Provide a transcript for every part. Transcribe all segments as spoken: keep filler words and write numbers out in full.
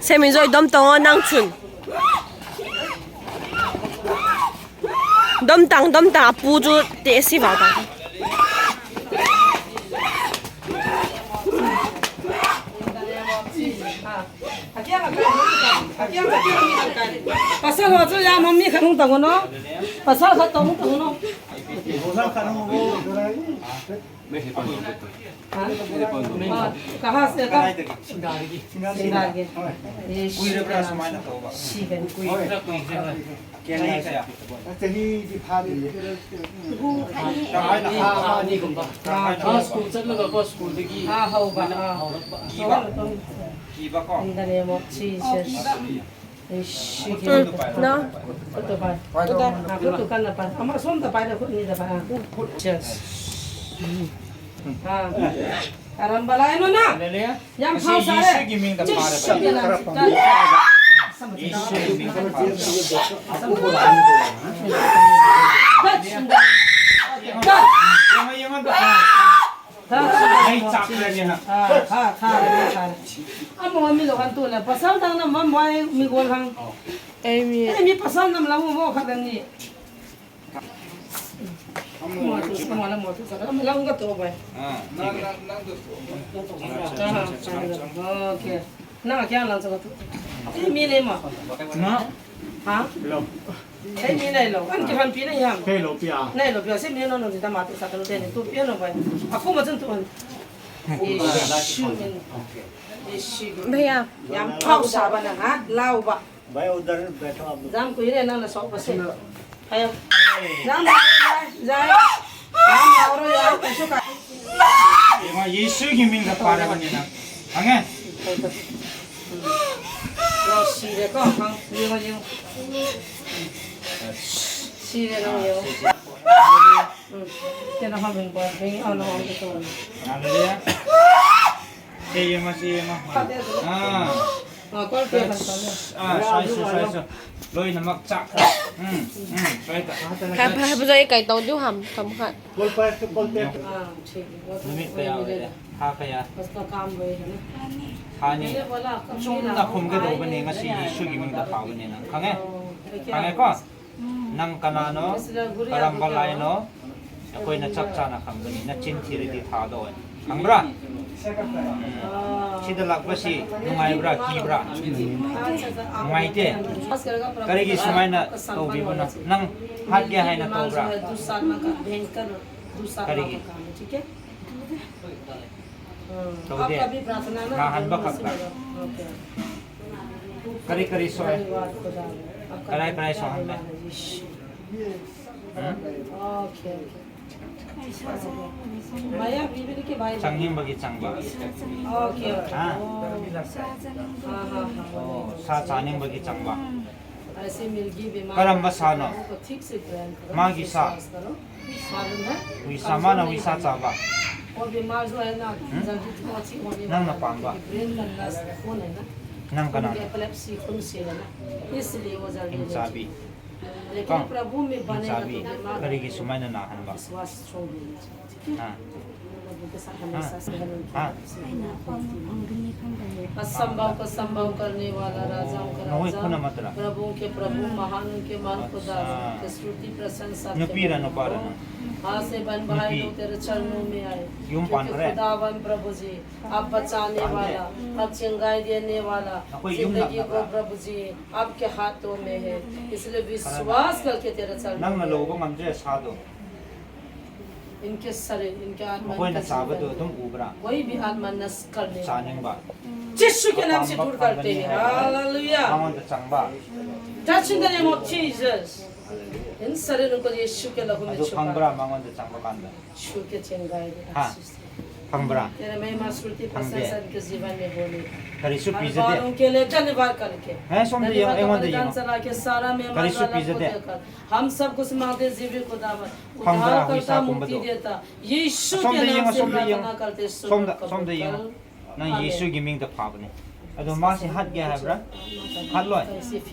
ꯁꯦꯃꯤꯖꯣꯏ ꯗꯝ ꯇꯧꯑꯣ ꯅꯪ ꯁꯨꯟ꯫ ꯗꯝ ꯇꯥꯡ ꯗꯝ ꯇꯥꯡ ꯄꯨꯖꯨ ꯇꯦꯁꯤ ꯕꯥ ꯇꯥꯡ꯫ Pasal ho chu ya mami khanung tangno. Pasal khat tong tangno. हाँ? हाँ, कहाँ से था? सिंगार के। ये कुई रबड़ा सुमाइना तो बा। शिवन कुई। ꯆꯍꯤꯗꯤ ꯐꯥꯗ꯭ꯔꯤꯌꯦ꯫ ꯊꯥ ꯑꯅꯤꯒꯨꯝꯕ꯫ ꯃꯥ ꯁ꯭ꯀꯨꯜ ꯆꯠꯂꯒꯀꯣ, ꯁ꯭ꯀꯨꯜꯗꯒꯤ ꯃꯥꯅ ꯍꯧꯔꯛꯄ꯫ ꯀꯤꯕꯀꯣ꯫ In the name of Jesus. ꯏꯁ, ꯁꯤꯒꯤ ꯎꯝ, ꯅꯣ꯫ ꯈꯨꯠꯇꯨ ꯄꯥꯏ꯫ ꯑꯥ, ꯈꯨꯠꯇꯨ ꯀꯟꯅ ꯄꯥꯏ꯫ ꯑꯃ ꯁꯣꯝꯗ ꯄꯥꯏꯔ ꯈꯨꯠ ꯑꯅꯤꯗ ꯄꯥꯏ꯫ ꯑꯥ꯫ Yes꯫ ꯑꯥ꯫ ꯀꯔꯝꯕ ꯂꯥꯏꯅꯣ ꯅꯪ? ꯌꯥꯝ ꯐꯥꯎ ꯁꯥꯔꯦ꯫ ꯌꯦꯁꯨꯒꯤ ꯃꯤꯡꯗ ꯐꯥꯔꯦ꯫ ꯌꯦꯁꯨꯒꯤ ꯃꯤꯡꯗ ꯐꯥꯔꯦ꯫ ꯌꯦꯡꯉꯣ, ꯌꯦꯡꯉꯣ ꯑꯝꯇ꯫ ꯊꯥ, ꯊꯥ, ꯃꯩ ꯆꯥꯛꯈ꯭ꯔꯅꯤ ꯅꯪ꯫ ꯊꯥ, ꯊꯥ, ꯊꯥ, ꯊꯥ꯫ ꯑꯃ ꯃꯃꯤ ꯂꯣ ꯍꯟ ꯇꯨꯅ ꯄꯁꯥꯜ ꯇꯥꯡꯅ ꯃꯝ ꯋꯥꯏ ꯃꯤ ꯒꯣꯜ ꯍꯪ꯫ ꯑꯩ ꯃꯤ ꯑꯩ ꯃꯤ ꯄꯁꯥꯜ ꯅꯝ ꯂꯥꯡ ꯃꯣ ꯈꯛꯇꯅꯤ꯫ ꯑꯃ ꯃꯣ ꯇꯨ ꯁ ꯃꯥ ꯂ ꯃꯣ ꯇꯨ ꯁ ꯂꯝ ꯂꯝ ꯒ ꯇꯣ ꯕꯥꯏ꯫ ꯑꯥ, ꯅꯪ, ꯅꯪ, ꯅꯪ ꯇꯣ꯫ ꯑꯥ, ꯑꯣꯀꯦ꯫ ꯅꯪ ꯀꯌꯥ ꯂꯥꯡ ꯆꯠꯂ ꯇꯨ? ꯑꯩ ꯃꯤ ꯂꯩ ꯃꯥ꯫ ꯅ? ꯍꯥ? ꯂꯣ꯫ ꯑꯩ ꯃꯤ ꯂꯩ ꯂꯣ꯫ ꯑꯟ ꯀꯤ ꯍꯟ ꯄꯤ ꯅ ꯌꯥꯝ꯫ ꯀꯩ ꯂꯣ ꯄꯤꯌꯥ? ꯅꯩ ꯂꯣ ꯄꯤꯌꯥ꯫ ꯁꯤ ꯃꯤ ꯅꯣ ꯅꯣ ꯗꯤ ꯇ ꯃꯥ ꯇꯨ ꯁꯥ ꯇ ꯂꯣ ꯇꯦ ꯅꯤ꯫ ꯇꯨ ꯄꯤꯌꯥ ꯅꯣ ꯕꯥꯏ꯫ ꯑꯈꯨ ꯃ ꯆꯟ ꯇꯨ ꯑꯟ꯫ ꯏꯁꯨ ꯃꯤꯟ꯫ ꯏꯁꯨ꯫ ꯚꯩꯌꯥ꯫ ꯌꯥꯝ ꯐꯥꯎ ꯁꯥꯕ ꯅꯪ, ꯍꯥ? ꯂꯥꯎꯕ꯫ ꯚꯥꯏ, ꯎꯙꯔ ꯕꯦꯊꯣ ꯑꯞ꯫ ꯌꯥꯝ ꯀꯨꯏꯔꯦ ꯅꯪꯅ ꯁꯣꯛꯄꯁꯦ꯫ ꯍꯥꯏꯌꯣ꯫ ꯌꯥꯝ ꯂꯥꯎꯔꯣꯏ, ꯌꯥꯏ, ꯌꯥꯏ꯫ ꯌꯥꯝ ꯂꯥꯎꯔꯣꯏ, ꯌꯥꯏ, ꯀꯩꯁꯨ ꯀꯥꯏ-, ꯌꯦꯡꯉꯣ, ꯌꯦꯁꯨꯒꯤ ꯃꯤꯡꯗ ꯄꯥꯔꯕꯅꯤꯅ꯫ ꯈꯪꯉꯦ? ꯌꯥꯝ ꯁꯤꯔꯦꯀꯣ, ꯈꯪ-, ꯌꯦꯡꯉꯣ, ꯌꯦꯡꯉꯣ꯫ ꯁꯤꯔꯦ, ꯅꯪ ꯌꯦꯡꯉꯣ꯫ ꯎꯝ꯫ ꯀꯩꯅꯣ, ꯍꯪ, ꯍꯪ, ꯍꯪ, ꯍꯪ, ꯍꯪ, ꯍꯪ꯫ ꯍꯜꯂꯦꯂꯨꯌꯥ꯫ ꯁꯤ ꯌꯦꯡꯉꯣ, ꯁꯤ ꯌꯦꯡꯉꯣ꯫ ꯐꯠꯇꯦ ꯑꯗꯨ꯫ ꯑꯥ꯫ ꯑꯥ, ꯁ꯭ꯋꯥꯏꯁꯨ, ꯁ꯭ꯋꯥꯏꯁꯨ꯫ ꯂꯣꯏꯅꯃꯛ ꯆꯥꯛꯈ꯭ꯔꯦ꯫ ꯎꯝ, ꯎꯝ, ꯁ꯭ꯋꯥꯏꯗ꯫ ꯈꯔ ꯐꯕꯗꯣ ꯑꯩ ꯀꯩ ꯇꯧꯗꯨ ꯍꯝ, ꯈꯝ ꯈꯠ꯫ ꯅꯨꯃꯤꯠ ꯀꯌꯥ ꯑꯣꯏꯔꯦ? ꯊꯥ ꯀꯌꯥ? ꯊꯥ ꯑꯅꯤ꯫ ꯆꯨꯝꯅ ꯈꯨꯝꯒꯗꯧꯕꯅꯦ, ꯉꯁꯤ ꯌꯦꯁꯨꯒꯤ ꯃꯤꯡꯗ ꯐꯥꯕꯅꯦ ꯅꯪ꯫ ꯈꯪꯉꯦ? ꯈꯪꯉꯦꯀꯣ? ꯅꯪ ꯀꯅꯥꯅꯣ? ꯀꯔꯝꯕ ꯂꯥꯏꯅꯣ? ꯑꯩꯈꯣꯏꯅ ꯆꯞ ꯆꯥꯅ ꯈꯪꯒꯅꯤ꯫ ꯅꯆꯤꯟ ꯊꯤꯔꯗꯤ ꯊꯥꯗꯣꯛꯑꯣꯏ꯫ ꯈꯪꯕ꯭ꯔꯥ? ꯎꯝ꯫ ꯁꯤꯗ ꯂꯥꯛꯄꯁꯤ ꯅꯨꯡꯉꯥꯏꯕ꯭ꯔꯥ, ꯀꯤꯕ꯭ꯔꯥ? ꯅꯨꯡꯉꯥꯏꯇꯦ꯫ ꯀꯔꯤꯒꯤ ꯁꯨꯃꯥꯏꯅ ꯇꯧꯕꯤꯕꯅꯣ? ꯅꯪ ꯍꯥꯠꯀꯦ ꯍꯥꯏꯅ ꯇꯧꯕ꯭ꯔꯥ? ꯀꯔꯤꯒꯤ? ꯇꯧꯗꯦ꯫ ꯅꯥꯍꯟꯕ ꯈꯛꯇ꯫ ꯀꯔꯤ ꯀꯔꯤ ꯁꯣꯛꯑꯦ? ꯀꯗꯥꯏ ꯀꯗꯥꯏ ꯁꯣꯛꯍꯜꯂꯦ? ꯎꯝ? ꯆꯪꯅꯤꯡꯕꯒꯤ ꯆꯪꯕ꯫ ꯍꯥ? ꯑꯣ, ꯁꯥ ꯆꯥꯅꯤꯡꯕꯒꯤ ꯆꯪꯕ꯫ ꯀꯔꯝꯕ ꯁꯥꯅꯣ? ꯃꯥꯒꯤ ꯁꯥ꯫ ꯍꯨꯏꯁꯥ, ꯃꯥꯅ ꯍꯨꯏꯁꯥ ꯆꯥꯕ꯫ ꯎꯝ? ꯅꯪꯅ ꯄꯥꯝꯕ꯫ ꯅꯪ ꯀꯅꯥꯅꯣ? ꯍꯤꯡꯆꯥꯕꯤ꯫ ꯀꯣ? ꯍꯤꯡꯆꯥꯕꯤ꯫ ꯀꯔꯤꯒꯤ ꯁꯨꯃꯥꯏꯅ ꯅꯥꯍꯟꯕ? ꯍꯥ? ꯍꯥ? ꯍꯥ? ꯑꯁꯝꯚꯕ ꯀꯣ ꯁꯝꯚꯕ ꯀꯔꯅꯦ ꯋꯥꯂꯥ, ꯔꯥꯖꯥ ꯀ ꯅꯈꯣꯏ ꯔꯥꯖꯥ, ꯈꯨꯅ ꯃꯠꯇ꯭ꯔꯥ? ꯄ꯭ꯔꯚꯨ ꯀ ꯄ꯭ꯔꯚꯨ, ꯃꯍꯥꯟ ꯀ ꯃꯍꯥꯟ ꯈꯨꯗꯥ, ꯑꯠꯆꯥ꯫ ꯀ ꯁ꯭ꯔꯨꯇꯤ ꯄ꯭ꯔꯁꯟꯁꯥ ꯅꯨꯄꯤꯔ ꯅꯨꯄꯥꯔ ꯅꯪ? ꯍꯥ ꯁꯦ ꯕꯟ ꯚꯥꯏ ꯅꯨꯄꯤ꯫ ꯂꯣ ꯇꯦꯔꯦ ꯆꯔꯅꯣ ꯃꯦ ꯑꯥꯌꯦ꯫ ꯌꯨꯝ ꯄꯥꯟꯈ꯭ꯔꯦ? ꯈꯨꯗꯥ ꯕꯟ ꯄ꯭ꯔꯚꯨ ꯖꯤ, ꯑꯥꯞ ꯕꯆꯥꯅꯦ ꯄꯥꯟꯗꯦ? ꯋꯥꯂꯥ, ꯑꯥꯞ ꯆꯦꯡꯒꯥꯏ ꯗꯦꯅꯦ ꯋꯥꯂꯥ, ꯅꯈꯣꯏ ꯌꯨꯝ ꯖꯤꯟꯗꯒꯤ ꯅꯛꯅꯕ꯭ꯔꯥ? ꯀꯣ ꯄ꯭ꯔꯚꯨ ꯖꯤ, ꯑꯥꯞ ꯀꯦ ꯍꯥꯊꯣ ꯃꯦ ꯍꯦ, ꯏꯁꯂꯤꯌꯦ ꯈꯔ ꯕꯤꯁ꯭ꯋꯥꯁ ꯅꯛꯅ꯫ ꯀꯔꯀꯦ ꯇꯦꯔꯥ ꯆꯔꯅꯣ ꯅꯪꯅ ꯃꯦ ꯂꯧꯕ ꯉꯝꯗ꯭ꯔꯦ ꯁꯥꯗꯣ꯫ ꯏꯟꯀꯦ ꯁꯔꯤꯔ, ꯏꯟꯀꯦ ꯑꯥꯠꯃꯥ, ꯃꯈꯣꯏꯅ ꯏꯟꯀꯦ ꯆꯥꯕꯗꯨ ꯖꯤꯕꯟ ꯑꯗꯨꯝ ꯎꯕ꯭ꯔꯥ? ꯀꯣꯏ ꯚꯤ ꯑꯥꯠꯃꯥ ꯅꯁ ꯀꯔꯅꯦ ꯋꯥꯂꯥ ꯆꯥꯅꯤꯡꯕ꯫ ꯖꯤꯁꯨ ꯀꯦ ꯅꯥꯝ ꯁꯦ ꯑꯄꯥꯝꯕ ꯗꯨꯔ ꯀꯔꯇꯦ ꯐꯪꯒꯅꯤ ꯍꯦ꯫ ꯍꯥꯏꯕ ꯍꯥꯂꯦꯂꯨꯌꯥ꯫ ꯃꯉꯣꯟꯗ ꯆꯪꯕ꯫ Touch in the name of Jesus. ꯏꯟ ꯁꯔꯤꯔ ꯀꯣ ꯌꯤꯁꯨ ꯀꯦ ꯂꯍꯨ ꯃꯦ ꯑꯗꯨ ꯆꯨꯄꯥ꯫ ꯐꯪꯕ꯭ꯔꯥ ꯃꯉꯣꯟꯗ ꯆꯪꯕ ꯀꯥꯟꯗ? ꯌꯤꯁꯨ ꯀꯦ ꯆꯦꯡꯒꯥꯏ ꯗꯦ꯫ ꯍꯥ? ꯐꯪꯕ꯭ꯔꯥ? ꯇꯦꯔꯦ ꯃꯍꯤꯃꯥ ꯁ꯭ꯔꯨꯇꯤ ꯐꯪꯗꯦ꯫ ꯄ꯭ꯔꯁꯟꯁꯥ ꯏꯟꯀꯦ ꯖꯤꯕꯟ ꯃꯦ ꯕꯣꯂꯦ꯫ ꯀꯔꯤꯁꯨ ꯍꯔ ꯄꯤꯖꯗꯦ꯫ ꯕꯥꯔꯣ ꯀꯦ ꯂꯤꯌꯦ ꯙꯟꯌꯕꯥꯗ ꯀꯔꯀꯦ꯫ ꯍꯦ, ꯁꯣꯝꯗ ꯌꯦꯡꯉꯣ, ꯙꯟꯌꯕꯥꯗ ꯑꯩꯉꯣꯟꯗ ꯀꯔꯀꯦ ꯌꯦꯡꯉꯣ꯫ ꯆꯂꯥ ꯀꯦ ꯁꯥꯔꯥ ꯃꯦ ꯀꯔꯤꯁꯨ ꯃꯥꯡꯒꯥ ꯂꯥ ꯄꯤꯖꯗꯦ꯫ ꯀꯣ ꯗꯦꯀꯔ꯫ ꯍꯝ ꯁꯕ ꯀꯨꯁ ꯃꯥꯡꯒꯇꯦ ꯖꯤꯕꯤ ꯈꯨꯗꯥ ꯃꯦ꯫ ꯐꯪꯕ꯭ꯔꯥ ꯎꯗꯥꯔ ꯀꯔꯇꯥ ꯍꯨꯏꯁꯥ ꯃꯨꯛꯇꯤ ꯄꯨꯝꯕꯗꯣ? ꯗꯦꯇꯥ꯫ ꯌꯤꯁꯨ ꯀꯦ ꯑꯁꯣꯝꯗ ꯅꯥꯝ ꯌꯦꯡꯉꯣ, ꯁꯦ ꯑꯁꯣꯝꯗ ꯄ꯭ꯔꯥꯊꯅꯥ ꯌꯦꯡꯉꯣ꯫ ꯀꯔꯇꯦ ꯁꯣꯝꯗ, ꯁꯣꯝꯗ ꯌꯦꯡꯉꯣ꯫ ꯅꯪ ꯑꯥꯃꯦꯟ꯫ ꯌꯤꯁꯨꯒꯤ ꯃꯤꯡꯗ ꯐꯥꯕꯅꯦ꯫ ꯑꯗꯣ ꯃꯥꯁꯤ ꯍꯥꯠꯀꯦ ꯍꯥꯏꯕ꯭ꯔꯥ? ꯍꯥꯠꯂꯣꯏ꯫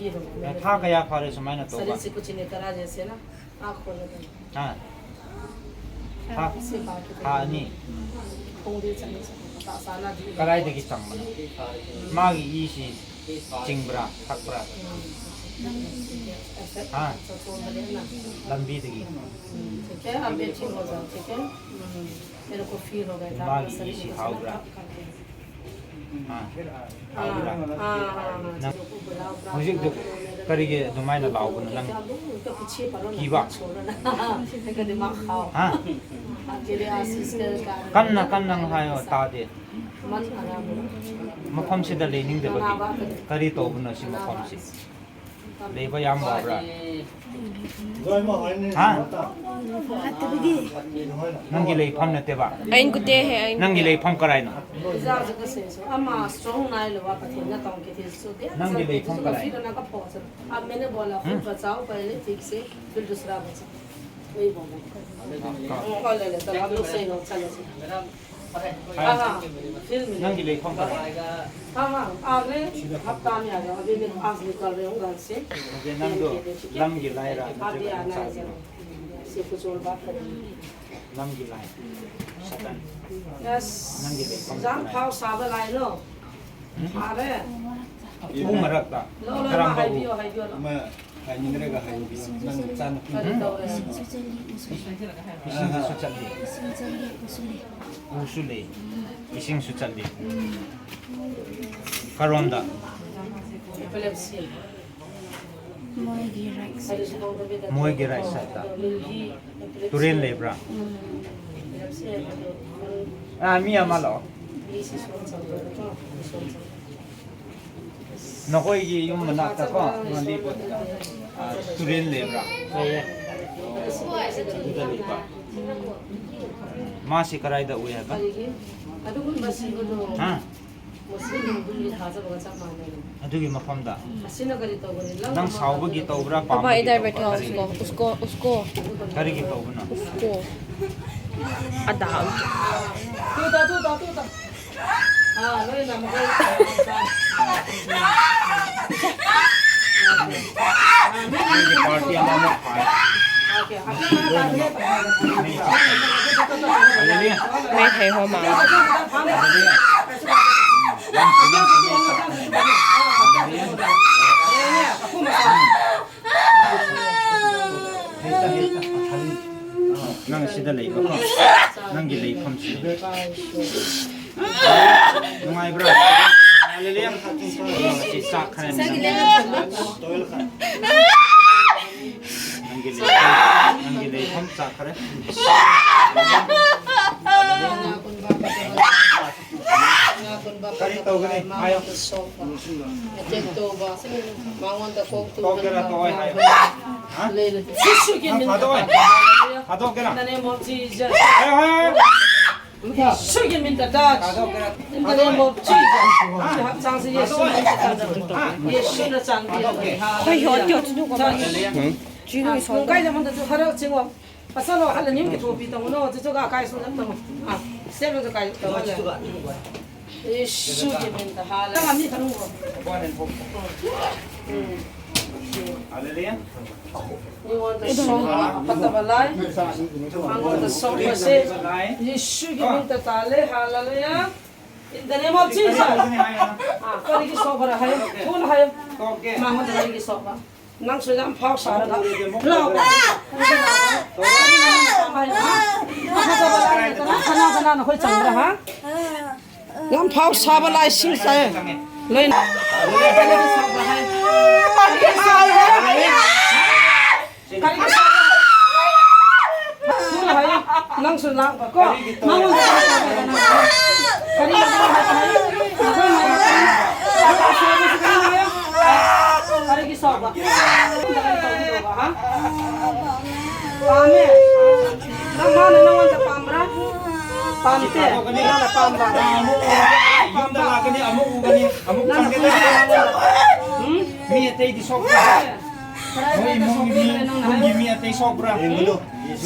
ꯑꯦ, ꯊꯥ ꯀꯌꯥ ꯐꯥꯔꯦ ꯁꯨꯃꯥꯏꯅ ꯇꯧꯕ? शरीर से कुछ निकला जैसे ना, आँख खोल देते हैं। ꯍꯥ? ꯊꯥ, ꯊꯥ ꯑꯅꯤ꯫ ꯈꯣꯡꯗꯤ ꯆꯪꯉꯤ, ꯆꯪꯉꯤ, ꯃꯇꯥ ꯆꯥꯅꯗꯤ꯫ ꯀꯗꯥꯏꯗꯒꯤ ꯆꯪꯕꯅꯣ? ꯃꯥꯒꯤ ꯏꯁꯤ ꯆꯤꯡꯕ꯭ꯔꯥ, ꯊꯛꯄ꯭ꯔꯥ? ꯍꯥ? ꯂꯝꯕꯤꯗꯒꯤ꯫ ठीक है, आप बेहोश हो जाओ, ठीक है? मेरे को फील हो गया था, ꯃꯥꯒꯤ ꯏꯁꯤ ꯍꯥꯎꯕ꯭ꯔꯥ? ꯑꯥ, ꯍꯥꯎꯕ꯭ꯔꯥ? ꯅꯪ ꯍꯧꯖꯤꯛꯇꯨ ꯀꯔꯤꯒꯤ ꯑꯗꯨꯃꯥꯏꯅ ꯂꯥꯎꯕꯅꯣ ꯅꯪ? ꯀꯤꯕ? ꯍꯥ? ꯀꯟꯅ ꯀꯟꯅ ꯍꯥꯏꯌꯣ, ꯇꯥꯗꯦ꯫ ꯃꯐꯝꯁꯤꯗ ꯂꯩꯅꯤꯡꯗꯕꯒꯤ꯫ ꯀꯔꯤ ꯇꯧꯕꯅꯣ ꯁꯤ ꯃꯐꯝꯁꯤ? ꯂꯩꯕ ꯌꯥꯝ ꯋꯥꯕ꯭ꯔꯥ? ꯍꯥ? ꯐꯠꯇꯕꯒꯤ꯫ ꯅꯪꯒꯤ ꯂꯩꯐꯝ ꯅꯠꯇꯦꯕ? ꯑꯩꯅ ꯀꯨꯠꯇꯦ ꯍꯦ, ꯑꯩꯅ ꯅꯪꯒꯤ ꯀꯨꯠꯇꯦ꯫ ꯂꯩꯐꯝ ꯀꯔꯥꯏꯅꯣ? ꯑꯃ strong ꯅꯥꯏ ꯂꯨꯕ ꯄꯊꯦꯡꯅ ꯇꯧꯒꯦ ꯊꯤꯁꯨ ꯗꯦ꯫ ꯅꯪꯒꯤ ꯂꯩꯐꯝ ꯀꯔꯥꯏ? अब मैंने बोला, खुद बचाओ पहले ठीक से, फिर दूसरा बचाओ। वही बोला। हाँ, ले ले, चलो, आप लोग सही हो, चलो, चलो। हाँ, हाँ, फिल्म में। ꯅꯪꯒꯤ ꯂꯩꯐꯝ ꯀꯔꯥꯏ? हाँ, हाँ, अगले हफ्ता में आ जाओ, अभी मैं आज निकल रही हूँ घर से। ꯑꯗꯨꯗꯤ ꯅꯪꯗꯣ ꯂꯝꯒꯤ ꯂꯥꯏꯔꯥ ꯅꯠꯇ꯭ꯔꯒ ꯌꯣꯡꯆꯥꯛꯒꯤꯔꯣ? ꯁꯤ ꯀꯨꯆꯣꯜ ꯕꯥꯠ ꯀꯔꯤ? ꯂꯝꯒꯤ ꯂꯥꯏ, ꯁꯥꯇꯟ꯫ ꯑꯁ, ꯅꯪꯒꯤ ꯂꯩꯐꯝ ꯌꯥꯝ ꯀꯗꯥꯏ? ꯐꯥꯎ ꯁꯥꯕ ꯂꯥꯏꯅꯣ꯫ ꯎꯝ? ꯐꯥꯔꯦ꯫ ꯎ ꯃꯔꯛꯇ? ꯂꯣ, ꯂꯣ, ꯀꯔꯝꯕ ꯎ? ꯍꯥꯏꯕꯤꯌꯣ, ꯍꯥꯏꯕꯤꯌꯣ, ꯂꯣ꯫ ꯑꯃ ꯍꯥꯏꯅꯤꯡꯗ꯭ꯔꯒ ꯍꯥꯏꯕꯤꯌꯣ꯫ ꯅꯪ ꯅꯆꯥꯅꯨꯄꯤ ꯀꯔꯤ ꯇꯧꯔꯦ? ꯏꯁꯤꯡꯁꯨ ꯆꯠꯂꯤ, ꯎꯁꯨ ꯂꯩ꯫ ꯏꯁꯤꯡꯗꯁꯨ ꯆꯠꯂꯤ꯫ ꯏꯁꯤꯡ ꯆꯠꯂꯤ, ꯎꯁꯨ ꯂꯩ꯫ ꯎꯁꯨ ꯂꯩ꯫ ꯏꯁꯤꯡꯁꯨ ꯆꯠꯂꯤ꯫ ꯀꯔꯣꯝꯗ? Epilepsy꯫ ꯃꯣꯏꯒꯤ right side꯫ ꯃꯣꯏꯒꯤ right side ꯇ꯫ ꯇꯨꯔꯦꯜ ꯂꯩꯕ꯭ꯔꯥ? ꯎꯝ꯫ ꯑꯥ, ꯃꯤ ꯑꯃ ꯂꯥꯛꯑꯣ꯫ ꯅꯈꯣꯏꯒꯤ ꯌꯨꯝ ꯃꯅꯥꯛꯇꯀꯣ, ꯃꯟꯗꯤꯄꯨꯔꯗ, ꯑꯥ, ꯇꯨꯔꯦꯜ ꯂꯩꯕ꯭ꯔꯥ? ꯂꯩꯌꯦ꯫ ꯑꯗꯨꯗ ꯂꯩꯕ꯫ ꯃꯥꯁꯤ ꯀꯗꯥꯏꯗ ꯎꯏ ꯍꯥꯏꯕ? ꯍꯥ? ꯃꯁꯤꯅ ꯍꯨꯏ ꯊꯥꯖꯕꯒ ꯆꯞ ꯃꯥꯟꯅꯩ꯫ ꯑꯗꯨꯒꯤ ꯃꯐꯝꯗ꯫ ꯑꯁꯤꯅ ꯀꯔꯤ ꯇꯧꯒꯅꯤ? ꯅꯪ ꯁꯥꯎꯕꯒꯤ ꯇꯧꯕ꯭ꯔꯥ, ꯄꯥꯝꯕꯒꯤ ꯇꯧꯕ꯭ꯔꯥ? ꯏꯗꯥꯏ ꯕꯦꯊꯦꯜ ꯀꯔꯤꯒꯤ? ꯎꯁꯀꯣ, ꯎꯁꯀꯣ, ꯎꯁꯀꯣ꯫ ꯀꯔꯤꯒꯤ ꯇꯧꯕꯅꯣ? ꯎꯁꯀꯣ꯫ ꯑꯗꯥ꯫ ꯇꯨ ꯇꯥ, ꯇꯨ ꯇꯥ, ꯇꯨ ꯇꯥ꯫ ꯑꯥ, ꯅꯣꯏꯅ ꯃꯈꯣꯏ, ꯑꯥ, ꯅꯪꯒꯤ ꯄꯥꯔꯇꯤ ꯑꯃ ꯑꯃ ꯐꯥꯏ꯫ ꯑꯣꯀꯦ, ꯑꯥ, ꯍꯥꯏꯗꯤ, ꯃꯩ ꯊꯩ ꯍꯣ ꯃꯥ꯫ ꯍꯥꯏꯗꯤ, ꯅꯪ ꯁꯤꯗ ꯂꯩꯕꯀꯣ? ꯅꯪꯒꯤ ꯂꯩꯐꯝꯁꯤꯗ꯫ ꯅꯨꯡꯉꯥꯏꯕ꯭ꯔꯥ? ꯍꯥꯂꯦꯂꯨꯌꯥ꯫ ꯁꯤ ꯆꯥꯛ ꯈꯔ ꯅꯪꯒꯤ ꯂꯩꯐꯝ, ꯅꯪꯒꯤ ꯂꯩꯐꯝ ꯆꯥꯛ ꯈꯔ꯫ ꯀꯔꯤ ꯇꯧꯒꯅꯤ? ꯍꯥꯏꯌꯣ꯫ ꯑꯦꯇꯦꯛ ꯇꯧꯕ, ꯃꯉꯣꯟꯗ ꯀꯣꯛ ꯇꯣꯛꯀꯦꯔꯥ, ꯇꯨꯝꯍꯟꯕ, ꯇꯣꯛꯑꯣꯏ ꯍꯥꯏꯌꯣ꯫ ꯍꯥ? ꯂꯩꯔꯗꯤ꯫ ꯅꯪ ꯊꯥꯗꯣꯛꯑꯣꯏ? ꯊꯥꯗꯣꯛꯀꯦꯔꯥ? In the name of Jesus. ꯍꯥꯏꯌꯣ, ꯍꯥꯏꯌꯣ, ꯍꯥꯏꯌꯣ꯫ ꯁꯨꯒꯤ mint ꯇꯥꯠ꯫ ꯊꯥꯗꯣꯛꯀꯦꯔꯥ? In the name of Jesus. ꯁꯤ ꯍꯛꯆꯥꯡꯁꯦ ꯌꯦꯁꯨ ꯃꯤꯟꯇ ꯇꯥꯠ꯫ ꯌꯦꯁꯨꯅ ꯆꯥꯟꯕꯤꯔꯕꯅꯤ꯫ ꯍꯣꯏ, ꯍꯣꯏ, ꯍꯣꯏ, ꯍꯣꯏ, ꯍꯣꯏ꯫ ꯅꯨꯡ ꯀꯥꯏꯗ ꯃꯟꯗꯁꯨ ꯈꯔ ꯆꯤꯡꯉꯣ꯫ ꯑꯁꯣꯂꯣ ꯍꯜꯂ ꯅꯤꯝ ꯀꯤ ꯊꯣꯄꯤ ꯇꯧꯅꯣ, ꯆꯤꯆꯨꯒ ꯀꯥꯏ ꯁꯨ ꯅꯠꯇꯃꯣ꯫ ꯁꯦꯝꯂꯒ ꯀꯥꯏ ꯇꯧꯍꯜꯂꯦ꯫ ꯌꯦꯁꯨꯒꯤ ꯃꯤꯡꯗ ꯍꯥꯜꯂꯦ꯫ ꯅꯪ ꯑꯅꯤ ꯊꯝꯃꯨꯀꯣ꯫ ꯎꯝ꯫ ꯍꯥꯂꯦꯂꯨꯌꯥ꯫ ꯃꯤꯉꯣꯟꯗ ꯁꯣꯛꯄ ꯑꯐꯠꯇꯕ ꯂꯥꯏ, ꯃꯉꯣꯟꯗ ꯁꯣꯛꯄꯁꯦ ꯌꯦꯁꯨꯒꯤ ꯃꯤꯡꯗ ꯇꯥꯜꯂꯦ꯫ ꯍꯥꯂꯦꯂꯨꯌꯥ꯫ In the name of Jesus. ꯑꯥ, ꯀꯔꯤꯒꯤ ꯁꯣꯛꯄ꯭ꯔꯥ ꯍꯥꯏꯌꯣ, ꯊꯨꯅ ꯍꯥꯏꯌꯣ꯫ ꯃꯉꯣꯟꯗ ꯀꯔꯤꯒꯤ ꯁꯣꯛꯄ? ꯅꯪꯁꯨ ꯌꯥꯝ ꯐꯥꯎ ꯁꯥꯔꯒ ꯂꯥꯎ꯫ ꯀꯅꯥ ꯀꯅꯥꯅ ꯑꯩꯈꯣꯏ ꯆꯪꯕ꯭ꯔꯥ, ꯍꯥ? ꯌꯥꯝ ꯐꯥꯎ ꯁꯥꯕ ꯂꯥꯏꯁꯤꯡ ꯆꯥꯏ꯫ ꯂꯣꯏꯅ꯫ ꯀꯔꯤꯒꯤ ꯁꯥꯕ꯭ꯔꯥ? ꯊꯨꯅ ꯍꯥꯏꯌꯨ꯫ ꯅꯪꯁꯨ ꯂꯥꯛꯄ ꯀꯣ? ꯃꯉꯣꯟꯗ ꯀꯔꯤ ꯇꯧꯒꯦꯔꯥ ꯅꯪ? ꯀꯔꯤ ꯇꯧꯒꯦꯔꯥ ꯍꯥꯏꯌꯨ? ꯀꯔꯤꯒꯤ ꯁꯥꯎꯕ? ꯀꯔꯤ ꯇꯧꯒꯗꯧꯕ, ꯍꯥ? ꯄꯥꯝꯃꯦ? ꯅꯪ, ꯃꯥꯅ ꯅꯪꯉꯣꯟꯗ ꯄꯥꯝꯕ꯭ꯔꯥ? ꯄꯥꯝꯗꯦ꯫ ꯅꯪꯅ ꯄꯥꯝꯕ꯫ ꯌꯨꯝꯗ ꯂꯥꯛꯀꯅꯤ, ꯑꯃꯨꯛ ꯎꯒꯅꯤ, ꯑꯃꯨꯛ ꯅꯪꯅ ꯆꯪꯒꯅꯤ꯫ ꯄꯥꯝꯕ ꯅꯪꯉꯣꯟꯗ꯫ ꯎꯝ? ꯃꯤ ꯑꯇꯩꯗꯤ ꯁꯣꯛꯄ꯭ꯔꯥ? ꯅꯣꯏ ꯏꯃꯨꯡꯒꯤ ꯃꯤ, ꯏꯃꯨꯡꯒꯤ ꯃꯤ ꯑꯇꯩ ꯁꯣꯛꯄ꯭ꯔꯥ?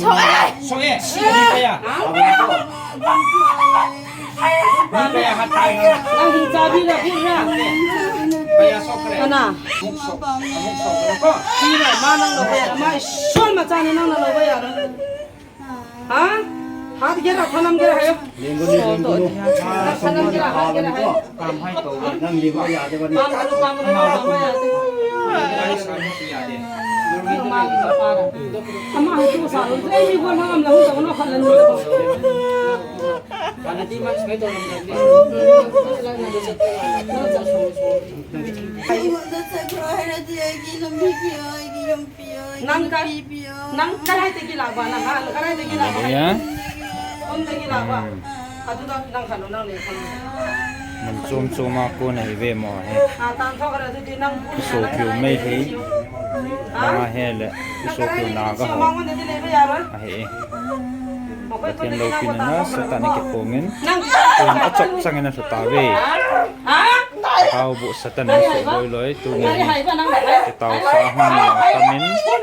ꯁꯣꯛꯑꯦ꯫ ꯁꯣꯛꯑꯦ? ꯃꯤ ꯀꯌꯥ? ꯃꯤ ꯀꯌꯥ ꯅꯪ ꯍꯤꯡꯆꯥꯕꯤꯔ ꯍꯨꯏꯔ? ꯀꯅꯥ? ꯄꯤꯔꯣꯏ, ꯃꯥ ꯅꯪ ꯂꯧꯕ ꯌꯥꯔꯣꯏ꯫ ꯃꯥ ꯏꯁꯣꯔ ꯃꯆꯥꯅꯤ, ꯅꯪꯅ ꯂꯧꯕ ꯌꯥꯔꯣꯏ꯫ ꯍꯥ? ꯍꯥꯠꯀꯦꯔꯥ ꯊꯅꯝꯒꯦꯔꯥ ꯍꯥꯏꯌꯣ꯫ ꯂꯦꯡꯒꯅꯨ, ꯂꯦꯡꯒꯅꯨ꯫ ꯊꯅꯝꯒꯦꯔꯥ ꯍꯥꯠꯀꯦꯔꯥ ꯍꯥꯏꯌꯣ꯫ ꯅꯪ ꯂꯦꯡꯕ ꯌꯥꯗꯕꯅꯤ꯫ ꯄꯥꯝꯒꯅꯨ, ꯄꯥꯝꯒꯅꯨ, ꯄꯥꯝꯕ ꯌꯥꯗꯦ꯫ ꯅꯪ ꯃꯥꯒꯤ ꯃꯄꯥꯔ? ꯑꯃ ꯍꯧꯖꯤꯛ ꯁꯥꯔꯣꯏ꯫ ꯑꯩ ꯃꯤ ꯋꯥ ꯉꯥꯡꯉꯝꯅ ꯍꯧꯖꯤꯛ ꯇꯧꯒꯅꯨ, ꯈꯜꯂꯅꯨ꯫ ꯑꯩꯉꯣꯟꯗ ꯆꯠꯈ꯭ꯔꯣ ꯍꯥꯏꯔꯗꯤ ꯑꯩꯒꯤ ꯂꯝꯕꯤ ꯄꯤꯌꯣ, ꯑꯩꯒꯤ ꯌꯨꯝ ꯄꯤꯌꯣ, ꯑꯩꯒꯤ ꯅꯪ ꯀ-, ꯅꯨꯄꯤ ꯄꯤꯌꯣ꯫ ꯅꯪ ꯀꯗꯥꯏꯗꯒꯤ ꯂꯥꯛꯄ? ꯅꯪ ꯍꯥ? ꯀꯗꯥꯏꯗꯒꯤ ꯂꯥꯛꯄ? ꯍꯜꯂꯦꯂꯨꯌꯥ꯫ ꯈꯨꯟꯗꯒꯤ ꯂꯥꯛꯄ? ꯎꯝ꯫ ꯑꯗꯨꯗ ꯅꯪ ꯈꯜꯂꯣ, ꯅꯪ ꯂꯩꯐꯝ꯫ ꯃꯟꯆꯣꯝ ꯆꯣꯝ ꯃꯥ ꯀꯣꯟꯅ ꯍꯤꯕꯦ ꯃꯣ ꯍꯦ꯫ ꯑꯥ, ꯇꯥꯟꯊꯣꯛꯈ꯭ꯔꯦ ꯑꯗꯨꯗꯤ ꯅꯪ ꯈꯨꯟ ꯏꯁꯣ ꯍꯥꯜꯂꯒ ꯀ꯭ꯌꯨ ꯃꯩ ꯍꯦ꯫ ꯍꯥ? ꯃꯥ ꯍꯦ ꯂꯦ꯫ ꯅꯪ ꯏꯁꯣ ꯀ꯭ꯌꯨ ꯀꯗꯥꯏꯗꯒꯤ ꯅꯥꯒ ꯁꯤ ꯍꯣ꯫ ꯃꯉꯣꯟꯗꯗꯤ ꯂꯩꯕ ꯌꯥꯔꯣꯏ꯫ ꯑꯍꯦ꯫ ꯃꯈꯣꯏ ꯕꯇꯦꯟ ꯈꯨꯟꯗꯒꯤ ꯂꯧ ꯅꯪꯕꯨ ꯄꯤꯅꯅ ꯇꯥꯟꯊꯣꯛꯈ꯭ꯔꯦ꯫ ꯁꯣꯇꯥꯅꯤ ꯀꯦ ꯄꯣꯡꯉꯤꯟ꯫ ꯅꯪ ꯄꯣꯡ ꯑꯆꯧ ꯆꯪꯉꯦꯅ ꯁꯣꯇꯥꯕꯤ꯫ ꯍꯥ? ꯍꯥ? ꯇꯥꯎꯕꯨ ꯁꯇꯟ ꯀꯔꯤ ꯁꯨ ꯍꯥꯏꯕ? ꯂꯣꯏ ꯂꯣꯏ ꯇꯨꯅꯤ꯫ ꯀꯔꯤ ꯍꯥꯏꯕ ꯅꯪꯅ ꯍꯥꯏ-, ꯇꯥꯎ ꯍꯥꯏ-, ꯁꯥ ꯍꯥꯏ-, ꯍꯥꯏ-, ꯍꯥꯏ-,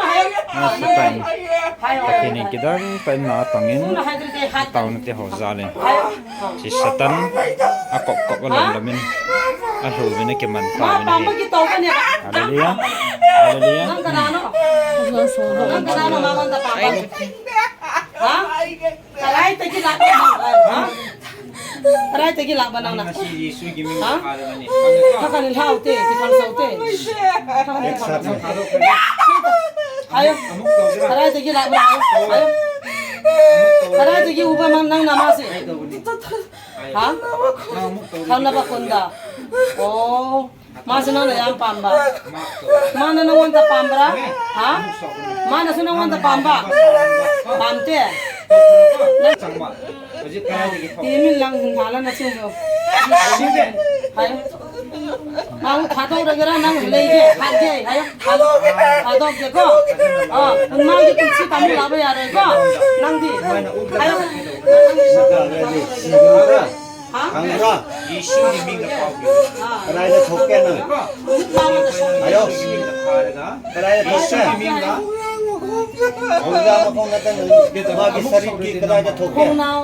ꯍꯥꯏ-, ꯅ ꯁꯇꯟ꯫ ꯍꯥꯏ-, ꯍꯥꯏ-, ꯇꯈꯤꯅꯤ ꯍꯥꯏ-, ꯀꯤꯗꯥꯔꯤ ꯄꯟ ꯅꯥ ꯇꯪꯏꯟ꯫ ꯁꯨꯅ ꯍꯥꯏꯗ꯭ꯔꯗꯤ ꯍꯥꯏ-, ꯇꯥꯎ ꯅꯠꯇꯦ ꯍꯣꯖꯥꯂꯦ꯫ ꯍꯥꯏ-, ꯁꯤ ꯁꯇꯟ ꯑꯀꯣꯛ ꯀꯣꯛ ꯍꯥ? ꯂꯝ ꯂꯝꯏꯟ꯫ ꯑꯍꯨꯕꯅ ꯀꯦꯃꯟ ꯃꯥ ꯇꯥꯕꯅꯤ꯫ ꯄꯥꯝꯕꯒꯤ ꯇꯧꯕꯅꯦꯕ꯫ ꯍꯥꯂꯦꯂꯨꯌꯥ꯫ ꯍꯥꯂꯦꯂꯨꯌꯥ꯫ ꯅꯪ ꯀꯅꯥꯅꯣ? ꯅꯪ ꯀꯅꯥꯅꯣ ꯃꯉꯣꯟꯗ ꯄꯥꯝꯕ? ꯍꯥ? ꯀꯗꯥꯏꯗꯒꯤ ꯂꯥꯛꯄ ꯅꯪ? ꯍꯥ? ꯀꯗꯥꯏꯗꯒꯤ ꯂꯥꯛꯄ ꯅꯪꯅ? ꯉꯁꯤ ꯌꯦꯁꯨꯒꯤ ꯃꯤꯡ ꯍꯥ? ꯊꯥꯔꯒꯅꯤ꯫ ꯊꯥꯀꯅꯤ ꯂꯥꯎꯇꯦ, ꯀꯤꯊꯪ ꯁꯧꯇꯦ꯫ ꯊꯥꯀꯅꯤ ꯊꯥꯀꯅꯤ꯫ ꯍꯥꯏꯌꯣ꯫ ꯀꯗꯥꯏꯗꯒꯤ ꯂꯥꯛꯄ ꯅꯪ? ꯍꯥꯏꯌꯣ꯫ ꯀꯗꯥꯏꯗꯒꯤ ꯎꯕ ꯅꯪ, ꯅꯪꯅ ꯃꯥꯁꯦ? ꯍꯥ? ꯈꯪꯅꯕ ꯈꯨꯟꯗ꯫ ꯑꯣ꯫ ꯃꯥꯁꯨ ꯅꯪꯅ ꯌꯥꯝ ꯄꯥꯝꯕ꯫ ꯃꯥꯅ ꯅꯪꯉꯣꯟꯗ ꯄꯥꯝꯕ꯭ꯔꯥ? ꯍꯥ? ꯃꯥꯅꯁꯨ ꯅꯪꯉꯣꯟꯗ ꯄꯥꯝꯕ? ꯄꯥꯝꯗꯦ? ꯅꯪ ꯍꯧꯖꯤꯛ ꯀꯗꯥꯏꯗꯒꯤ ꯊꯣꯛ- ꯇꯤꯃꯤꯟ ꯂꯪ ꯍꯨꯟꯊꯥꯅ ꯅꯆꯤꯟꯗꯣ꯫ ꯍꯥꯏꯌꯣ꯫ ꯃꯥꯕꯨ ꯊꯥꯗꯣꯛꯔꯒꯦꯔꯥ ꯅꯪ ꯂꯩꯒꯦ? ꯍꯥꯠꯀꯦ? ꯍꯥꯏꯌꯣ꯫ ꯊꯥꯗꯣꯛ-, ꯊꯥꯗꯣꯛꯀꯦꯀꯣ? ꯑꯥ, ꯃꯥꯒꯤ ꯄꯨꯟꯁꯤ ꯇꯥꯃꯨ ꯂꯥꯛꯄ ꯌꯥꯔꯣꯏꯀꯣ? ꯅꯪꯗꯤ? ꯍꯥꯏꯌꯣ꯫ ꯍꯥ? ꯈꯪꯕ꯭ꯔꯥ? ꯌꯦꯁꯨꯒꯤ ꯃꯤꯡꯗ ꯄꯥꯎ ꯄꯤꯌꯨ꯫ ꯀꯗꯥꯏꯗ ꯊꯣꯛꯀꯦ ꯅꯪ? ꯍꯥꯏꯌꯣ꯫ ꯌꯦꯁꯨꯒꯤ ꯃꯤꯡꯗ ꯐꯥꯔꯒ, ꯀꯗꯥꯏꯗ ꯊꯣꯛꯀꯦ? ꯌꯦꯁꯨꯒꯤ ꯃꯤꯡꯗ ꯍꯧꯖꯤꯛ ꯃꯈꯣꯡ ꯅꯠꯇꯅ ꯃꯥꯒꯤ ꯁꯔꯤꯔꯒꯤ ꯀꯗꯥꯏꯗ ꯊꯣꯛꯀꯦ? ꯈꯣꯡꯅꯥꯎ꯫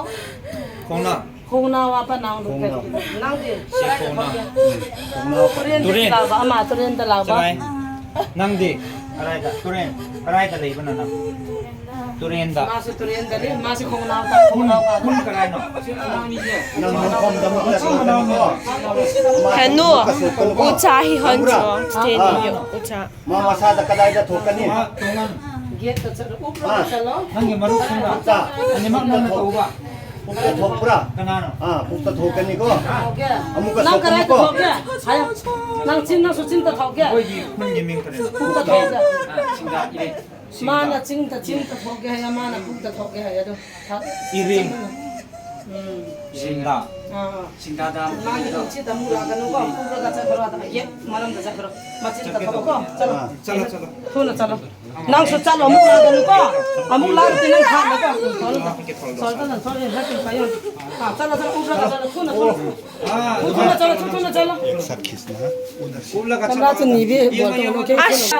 ꯈꯣꯡꯅꯥꯎ꯫ ꯈꯣꯡꯅꯥꯎ ꯍꯥꯞꯄ ꯅꯪ ꯈꯣꯡꯅꯥꯎ꯫ ꯅꯪꯗꯤ? ꯁꯤ ꯈꯣꯡꯅꯥꯎ꯫ ꯎꯝ, ꯈꯣꯡꯅꯥꯎ꯫ ꯇꯨꯔꯦꯟꯗ ꯇꯨꯔꯦꯟ꯫ ꯂꯥꯛꯄ ꯑꯃ, ꯇꯨꯔꯦꯟꯗ ꯂꯥꯛꯄ꯫ ꯆꯂꯥꯏ꯫ ꯅꯪꯗꯤ? ꯀꯗꯥꯏꯗ? ꯇꯨꯔꯦꯟ꯫ ꯀꯗꯥꯏꯗ ꯂꯩꯕꯅꯣ ꯅꯪ? ꯇꯨꯔꯦꯟꯗ꯫ ꯃꯥꯁꯨ ꯇꯨꯔꯦꯟꯗꯅꯤ, ꯃꯥꯁꯨ ꯈꯣꯡꯅꯥꯎ ꯈꯣꯡꯅꯥꯎ ꯍꯥꯞꯄ꯫ ꯈꯨꯟ ꯀꯗꯥꯏꯅꯣ? ꯅꯪ ꯃꯐꯝꯗ ꯑꯃꯨꯛ ꯆꯠꯂꯨꯅꯨꯀꯣ꯫ ꯍꯦꯅꯨ, ꯎꯆꯥ ꯍꯤ ꯍꯣꯟ ꯈꯪꯕ꯭ꯔꯥ? ꯆꯣ, ꯁ꯭ꯇꯦ ꯅꯤ ꯌꯣ, ꯎꯆꯥ꯫ ꯃꯥ ꯃꯁꯥꯗ ꯀꯗꯥꯏꯗ ꯊꯣꯛꯀꯅꯤ? ꯒꯦꯠꯇ ꯆꯠꯂꯣ, ꯎꯞꯂꯒ ꯆꯠꯂꯣ꯫ ꯅꯪꯒꯤ ꯃꯔꯨꯞꯁꯤꯡꯒ ꯄꯨꯛꯇ, ꯑꯅꯤꯃꯛ ꯅꯪꯅ ꯇꯧꯕ꯫ ꯄꯨꯛꯇ ꯊꯣꯛꯄ꯭ꯔꯥ? ꯀꯅꯥꯅꯣ? ꯑꯥ, ꯄꯨꯛꯇ ꯊꯣꯛꯀꯅꯤꯀꯣ꯫ ꯊꯣꯛꯀꯦ꯫ ꯑꯃꯨꯛꯀ ꯅꯪ ꯀꯗꯥꯏꯗ ꯁꯣꯛꯀꯅꯤꯀꯣ꯫ ꯊꯣꯛꯀꯦ? ꯍꯥꯏꯌꯣ꯫ ꯅꯪ ꯆꯤꯟ, ꯅꯪꯁꯨ ꯆꯤꯟꯗ ꯊꯣꯛꯀꯦ? ꯑꯩꯈꯣꯏꯒꯤ ꯈꯨꯟꯒꯤ ꯃꯤꯡ ꯀꯔꯤꯅꯣ? ꯄꯨꯛꯇ ꯊꯣꯛꯀꯦ꯫ ꯑꯥ, ꯁꯤꯡꯗꯥ ꯏꯔꯩ꯫ ꯃꯥꯅ ꯆꯤꯟꯗ, ꯆꯤꯟꯗ ꯊꯣꯛꯀꯦ ꯍꯥꯏꯌꯦ, ꯃꯥꯅ ꯄꯨꯛꯇ ꯊꯣꯛꯀꯦ ꯍꯥꯏꯌꯦ, ꯑꯗꯣ ꯊ-, ꯏꯔꯤꯡ꯫ ꯎꯝ꯫ ꯁꯤꯡꯗꯥ꯫ ꯑꯥ, ꯑꯥ꯫ ꯁꯤꯡꯗꯥꯗ꯫ ꯃꯥꯒꯤ ꯅꯨꯡꯁꯤꯠꯇ ꯑꯃꯨꯛ ꯂꯥꯛꯀꯅꯨꯀꯣ, ꯄꯨꯔꯒ ꯆꯠꯈ꯭ꯔꯣ, ꯑꯗ ꯌꯦꯠ ꯃꯔꯝꯗ ꯆꯠꯈ꯭ꯔꯣ, ꯃꯆꯤꯟꯗ ꯆꯠꯀꯦ ꯊꯣꯛꯑꯣꯀꯣ, ꯇꯧꯕꯅꯦ꯫ ꯆꯠꯂꯣ꯫ ꯑꯥ, ꯆꯠꯂꯣ, ꯆꯠꯂꯣ꯫ ꯊꯨꯅ ꯆꯠꯂꯣ꯫ ꯅꯪꯁꯨ ꯆꯠꯂꯣ, ꯑꯃꯨꯛ ꯂꯥꯛꯀꯅꯨꯀꯣ, ꯑꯃꯨꯛ ꯂꯥꯛꯇꯦ ꯅꯪ ꯊꯥꯡꯅꯀꯣ꯫ ꯎꯝ, ꯊꯣꯛꯑꯣ, ꯊꯣꯛꯑꯣ꯫ ꯁꯣꯔꯤ, ꯁꯣꯔꯤ, ꯁꯣꯔꯤ, ꯁꯣꯔꯤ, ꯁꯣꯔꯤ꯫ ꯑꯥ, ꯆꯠꯂꯣ, ꯆꯠꯂꯣ, ꯎꯞꯂꯒ ꯆꯠꯂꯣ, ꯊꯨ, ꯊꯨꯅ ꯆꯠꯂꯣ꯫ ꯎꯞꯂꯒ ꯆꯠꯂꯣ꯫ ꯀꯝꯂꯥ ꯆꯅꯤꯕꯤ ꯕꯣꯜ ꯇꯧꯅꯨ, ꯀꯦ꯫ ꯑꯁ꯫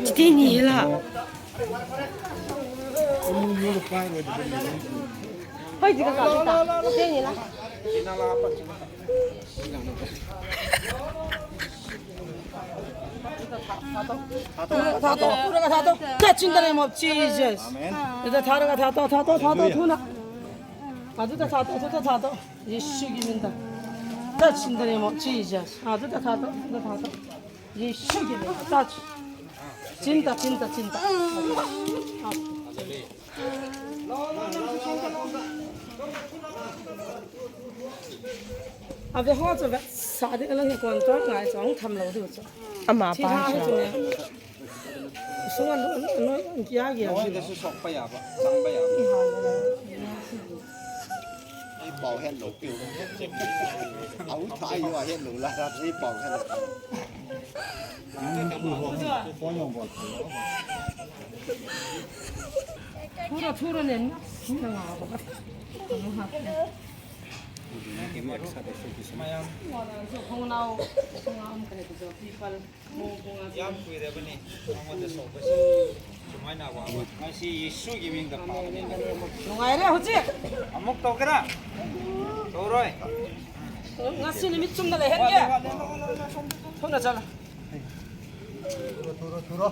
ꯆꯤꯇꯤꯅꯤ ꯍꯦꯂꯥ꯫ ꯍꯣꯏ, ꯖꯤꯒ ꯀꯥꯞꯄꯤ ꯇꯥ꯫ ꯆꯤꯇꯤꯅꯤ ꯍꯦꯂꯥ꯫ ꯊꯥꯗꯣꯛ, ꯊꯥꯗꯣꯛ, ꯄꯨꯔꯒ ꯊꯥꯗꯣꯛ꯫ Touch in the name of Jesus. ꯑꯗꯨꯗ ꯊꯥꯔꯒ ꯊꯥꯗꯣꯛ, ꯊꯥꯗꯣꯛ, ꯊꯥꯗꯣꯛ, ꯊꯨꯅ꯫ ꯑꯗꯨꯗ ꯊꯥꯗꯣꯛ, ꯑꯗꯨꯗ ꯊꯥꯗꯣꯛ꯫ ꯌꯦꯁꯨꯒꯤ ꯃꯤꯡꯗ꯫ Touch in the name of Jesus. ꯑꯗꯨꯗ ꯊꯥꯗꯣꯛ, ꯑꯗꯨꯗ ꯊꯥꯗꯣꯛ꯫ ꯌꯦꯁꯨꯒꯤ ꯃꯤꯡꯗ꯫ Touch. ꯆꯤꯟꯇ, ꯆꯤꯟꯇ, ꯆꯤꯟꯇ꯫ ꯑꯕꯦ ꯍꯣ ꯆꯕꯦ ꯁꯥꯗꯤ ꯀꯂꯪ ꯀꯣꯟ ꯇꯣ ꯉꯥꯏ ꯆꯣꯡ ꯊꯝꯂꯧ ꯗꯨ ꯆꯣ꯫ ꯑꯃ ꯊꯤ ꯊꯥ ꯄꯥꯏꯁꯤꯔꯥ? ꯆꯣ꯫ ꯁꯨꯡ ꯑꯟ ꯑꯟ ꯑꯟ ꯀꯤꯌꯥ ꯀꯤꯌꯥ꯫ ꯅꯉꯣꯟꯗꯁꯨ ꯁꯣꯛꯄ ꯌꯥꯕ, ꯆꯪꯕ ꯌꯥꯕ꯫ ꯑꯩ ꯄꯥꯎ ꯍꯦꯟ ꯂꯧ ꯄꯤꯌꯨ꯫ ꯑꯃꯨꯛ ꯊꯥ ꯑꯩ ꯋꯥ ꯍꯦꯟ ꯂꯧ ꯂꯥ ꯑꯩ ꯄꯥꯎ ꯍꯦꯟ ꯂꯧ꯫ ꯊꯨꯔꯣ, ꯊꯨꯔꯣꯅꯦ, ꯊꯨꯅ ꯉꯥꯎꯕ꯫ ꯀꯩꯅꯣ ꯍꯥꯞꯄꯦ꯫ ꯅꯪꯒꯤ ꯃꯔꯨꯞ ꯃꯌꯥꯝ ꯈꯣꯡꯅꯥꯎ, ꯈꯣꯡꯅꯥꯎ ꯑꯃ ꯀꯔꯤ ꯍꯥꯏꯕꯗꯣ, ꯄꯤꯄꯜ, ꯃꯣꯡ ꯈꯣꯡꯅꯥꯎ꯫ ꯌꯥꯝ ꯀꯨꯏꯔꯕꯅꯤ ꯅꯉꯣꯟꯗ ꯁꯣꯛꯄꯁꯤ꯫ ꯁꯨꯃꯥꯏꯅ ꯑꯋꯥꯕ꯫ ꯉꯁꯤ ꯌꯦꯁꯨꯒꯤ ꯃꯤꯡꯗ ꯐꯕꯅꯤ꯫ ꯅꯨꯡꯉꯥꯏꯔꯦ ꯍꯧꯖꯤꯛ꯫ ꯑꯃꯨꯛ ꯇꯧꯒꯦꯔꯥ? ꯇꯧꯔꯣꯏ꯫ ꯉꯁꯤ ꯅꯨꯃꯤꯠ ꯆꯨꯝꯅ ꯂꯩꯍꯟꯒꯦ꯫ ꯋꯥꯠꯂꯦ, ꯋꯥꯠꯂꯦ, ꯋꯥꯠꯂꯦ, ꯋꯥꯠꯂꯦ, ꯁꯣꯝꯗ, ꯁꯣꯝꯗ꯫ ꯊꯨꯅ ꯆꯠꯂꯣ꯫ ꯊꯨꯔꯣ, ꯊꯨꯔꯣ, ꯊꯨꯔꯣ꯫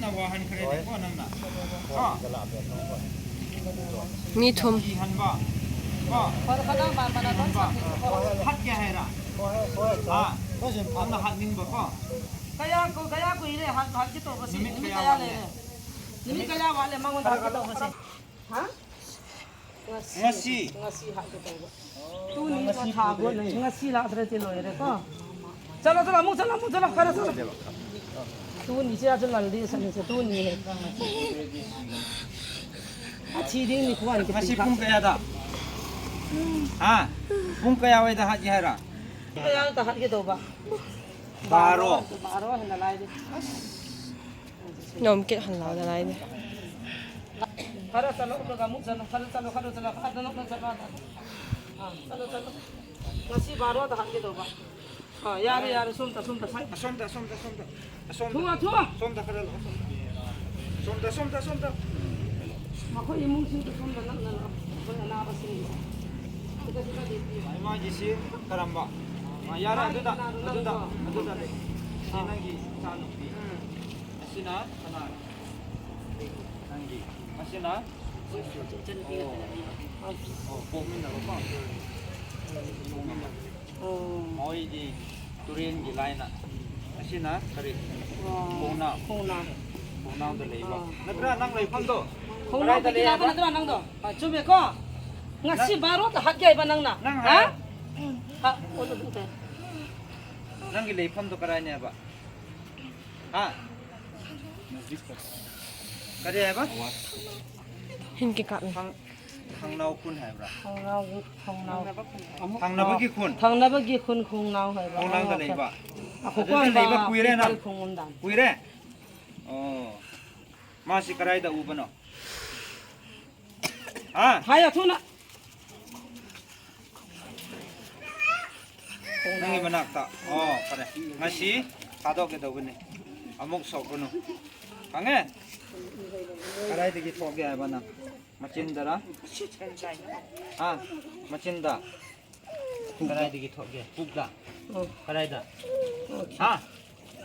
ꯌꯥꯝꯅ ꯋꯥꯍꯟꯈ꯭ꯔꯦꯅꯦꯀꯣ ꯅꯪꯅ꯫ ꯀꯣ? ꯃꯤ ꯊꯨꯝ꯫ ꯀꯤꯍꯟꯕ꯫ ꯀꯣ? ꯀꯤꯍꯟꯕ꯫ ꯍꯥꯠꯀꯦ ꯍꯥꯏꯔ? ꯍꯥ? ꯅꯪꯅ ꯍꯥꯠꯅꯤꯡꯕ ꯀꯣ? ꯀꯌꯥ ꯀꯨ-, ꯀꯌꯥ ꯀꯨꯏꯔꯦ ꯍꯥꯠ-, ꯍꯥꯠꯀꯦ ꯇꯧꯕꯁꯦ? ꯅꯨꯃꯤꯠ ꯅꯨꯃꯤꯠ ꯀꯌꯥ ꯀꯌꯥ ꯋꯥꯠꯂꯤ? ꯂꯩꯔꯦ? ꯅꯨꯃꯤꯠ ꯀꯌꯥ ꯋꯥꯠꯂꯦ ꯃꯉꯣꯟꯗ ꯍꯥꯠꯀꯦ ꯇꯧꯕꯁꯦ? ꯍꯥ? ꯉꯁꯤ꯫ ꯉꯁꯤ꯫ ꯉꯁꯤ ꯍꯥꯏꯒꯦ ꯇꯧꯕ꯫ ꯇꯨꯅꯤ ꯉꯁꯤ ꯊꯥꯒꯣ ꯂꯩ꯫ ꯉꯁꯤ ꯂꯥꯛꯇ꯭ꯔꯗꯤ ꯂꯣꯏꯔꯦꯀꯣ꯫ ꯆꯠꯂꯣ, ꯆꯠꯂꯣ, ꯑꯃꯨꯛ ꯆꯠꯂꯣ, ꯑꯃꯨꯛ ꯆꯠꯂꯣ, ꯈꯔ ꯆꯠꯂꯣ꯫ ꯇꯨꯅꯤ ꯁꯤ ꯑꯗꯨ ꯂꯜꯗꯤ ꯁꯅꯤꯁꯦ ꯇꯨꯅꯤ ꯍꯦ꯫ ꯑꯊꯤꯗꯤꯡꯅꯤ ꯈ꯭ꯋꯥꯟ ꯉꯁꯤ ꯄꯨꯡ ꯀꯌꯥꯗ? ꯍꯥ? ꯄꯨꯡ ꯀꯌꯥꯋꯥꯏꯗ ꯍꯥꯠꯀꯦ ꯍꯥꯏꯔ? ꯄꯨꯡ ꯀꯌꯥꯗ ꯍꯥꯠꯀꯦ ꯇꯧꯕ? ꯕꯥꯔꯣ꯫ ꯕꯥꯔꯣ ꯍꯦꯟꯅ ꯂꯥꯏꯗꯤ꯫ ꯅꯣꯝ ꯀꯦꯠ ꯍꯜꯂꯛꯑꯣꯗ ꯂꯥꯏꯅꯦ꯫ ꯈꯔ ꯆꯠꯂꯣ, ꯑꯗꯨꯒ ꯑꯃꯨꯛ ꯆꯠꯂꯣ, ꯈꯔ ꯆꯠꯂꯣ, ꯈꯔ ꯆꯠꯂꯣ, ꯈꯔ ꯆꯠꯂꯣ, ꯈꯔ ꯆꯠꯂꯣ, ꯑꯥ, ꯆꯠꯂꯣ, ꯆꯠꯂꯣ꯫ ꯉꯁꯤ ꯕꯥꯔꯣꯗ ꯍꯥꯠꯀꯦ ꯇꯧꯕ꯫ ꯑꯥ, ꯌꯥꯔꯦ, ꯌꯥꯔꯦ, ꯁꯣꯝꯗ, ꯁꯣꯝꯗ, ꯁꯥꯏ-, ꯑꯁꯣꯝꯗ, ꯑꯁꯣꯝꯗ, ꯑꯁꯣꯝꯗ, ꯑꯁꯣꯝꯗ꯫ ꯊꯨꯑꯣ, ꯊꯨꯑꯣ꯫ ꯁꯣꯝꯗ ꯈꯔ ꯂꯥꯛꯑꯣ, ꯁꯣꯝꯗ꯫ ꯁꯣꯝꯗ, ꯁꯣꯝꯗ, ꯁꯣꯝꯗ꯫ ꯃꯈꯣꯏ ꯏꯃꯨꯡꯁꯤꯡꯗ ꯁꯣꯝꯗ ꯅꯛꯅ ꯂꯥꯛꯑꯣ꯫ ꯑꯩꯈꯣꯏ ꯑꯅꯥꯕꯁꯤꯡ꯫ ꯁꯤꯗ, ꯁꯤꯗ ꯂꯦꯞꯄꯤꯌꯨ꯫ ꯃꯥꯒꯤꯁꯤ ꯀꯔꯝꯕ? ꯑꯥ, ꯌꯥꯔꯦ, ꯃꯥꯒꯤ ꯑꯗꯨꯗ, ꯀꯅꯥꯅꯣ ꯑꯗꯨꯗ, ꯅꯪꯗꯣ? ꯑꯗꯨꯗ ꯂꯩ꯫ ꯁꯤ ꯑꯥ꯫ ꯅꯪꯒꯤ ꯏꯆꯥꯅꯨꯄꯤ꯫ ꯎꯝ꯫ ꯑꯁꯤꯅ ꯀꯅꯥ? ꯅꯪꯒꯤ꯫ ꯑꯁꯤꯅ? ꯑꯣ꯫ ꯑꯣ, ꯄꯣꯛꯃꯤꯟꯅꯕꯀꯣ? ꯄꯣꯛꯃꯤꯟꯅꯕ꯫ ꯑꯣ꯫ ꯃꯣꯏꯗꯤ ꯇꯨꯔꯦꯟꯒꯤ ꯂꯥꯏꯅ꯫ ꯑꯁꯤꯅ ꯀꯔꯤ? ꯑꯣ꯫ ꯈꯣꯡꯅꯥꯎ꯫ ꯈꯣꯡꯅꯥꯎ꯫ ꯈꯣꯡꯅꯥꯎꯗ ꯂꯩꯕ꯫ ꯑꯣ꯫ ꯅꯠꯇ꯭ꯔꯥ ꯅꯪ ꯂꯩꯐꯝꯗꯣ? ꯈꯣꯡꯅꯥꯎꯗ ꯀꯗꯥꯏꯗ ꯂꯩ ꯂꯩ ꯍꯥꯏꯕ? ꯍꯥꯏꯕ ꯅꯠꯇ꯭ꯔꯥ ꯅꯪꯗꯣ? ꯑꯥ, ꯆꯨꯝꯃꯦꯀꯣ? ꯉꯁꯤ ꯅꯪ ꯕꯥꯔꯣꯗ ꯍꯥꯠꯀꯦ ꯍꯥꯏꯕ ꯅꯪꯅ? ꯅꯪ ꯍꯥ? ꯍꯥꯏ-, ꯍꯥ? ꯑꯣ, ꯑꯗꯨꯝ ꯇꯥꯏ꯫ ꯅꯪꯒꯤ ꯂꯩꯐꯝꯗꯣ ꯀꯗꯥꯏꯅꯦꯕ? ꯍꯥ? ꯀꯔꯤ ꯍꯥꯏꯕ? ꯍꯤꯟꯀꯤ ꯀꯥꯞꯅꯤ꯫ ꯊꯥꯡ-, ꯊꯥꯡꯅꯥꯎ ꯈꯨꯟ ꯍꯥꯏꯕ꯭ꯔꯥ? ꯊꯥꯡꯅꯥꯎ, ꯊꯥꯡꯅꯥꯎ꯫ ꯊꯥꯡꯅꯕꯒꯤ ꯈꯨꯟ? ꯊꯥꯡꯅꯕꯒꯤ ꯈꯨꯟ ꯈꯣꯡꯅꯥꯎ ꯍꯥꯏꯕ꯭ꯔꯥ? ꯈꯣꯡꯅꯥꯎꯗ ꯑꯣ, ꯂꯩꯕ? ꯑꯣꯀꯦ꯫ ꯑꯗꯨꯗ ꯂꯩꯕ ꯀꯨꯏꯔꯦ ꯅꯪ? ꯄꯤꯄꯜ ꯈꯣꯡꯉꯣꯟꯗꯥꯝ꯫ ꯀꯨꯏꯔꯦ? ꯑꯣ꯫ ꯃꯥꯁꯤ ꯀꯗꯥꯏꯗ ꯎꯕꯅꯣ? ꯍꯥ? ꯍꯥꯏꯌꯣ ꯊꯨꯅ꯫ ꯅꯪꯒꯤ ꯃꯅꯥꯛꯇ꯫ ꯑꯣ, ꯐꯔꯦ꯫ ꯉꯁꯤ ꯊꯥꯗꯣꯛꯀꯦ ꯇꯧꯕꯅꯤ꯫ ꯑꯃꯨꯛ ꯁꯣꯛꯀꯅꯨ꯫ ꯈꯪꯉꯦ? ꯀꯗꯥꯏꯗꯒꯤ ꯊꯣꯛꯒꯦ ꯍꯥꯏꯕ ꯅꯪ? ꯃꯆꯤꯟꯗꯔ? ꯍꯥ? ꯃꯆꯤꯟꯗ? ꯀꯗꯥꯏꯗꯒꯤ ꯊꯣꯛꯒꯦ? ꯄꯨꯛꯇ? ꯑꯣ꯫ ꯀꯗꯥꯏꯗ? ꯑꯣ꯫ ꯍꯥ?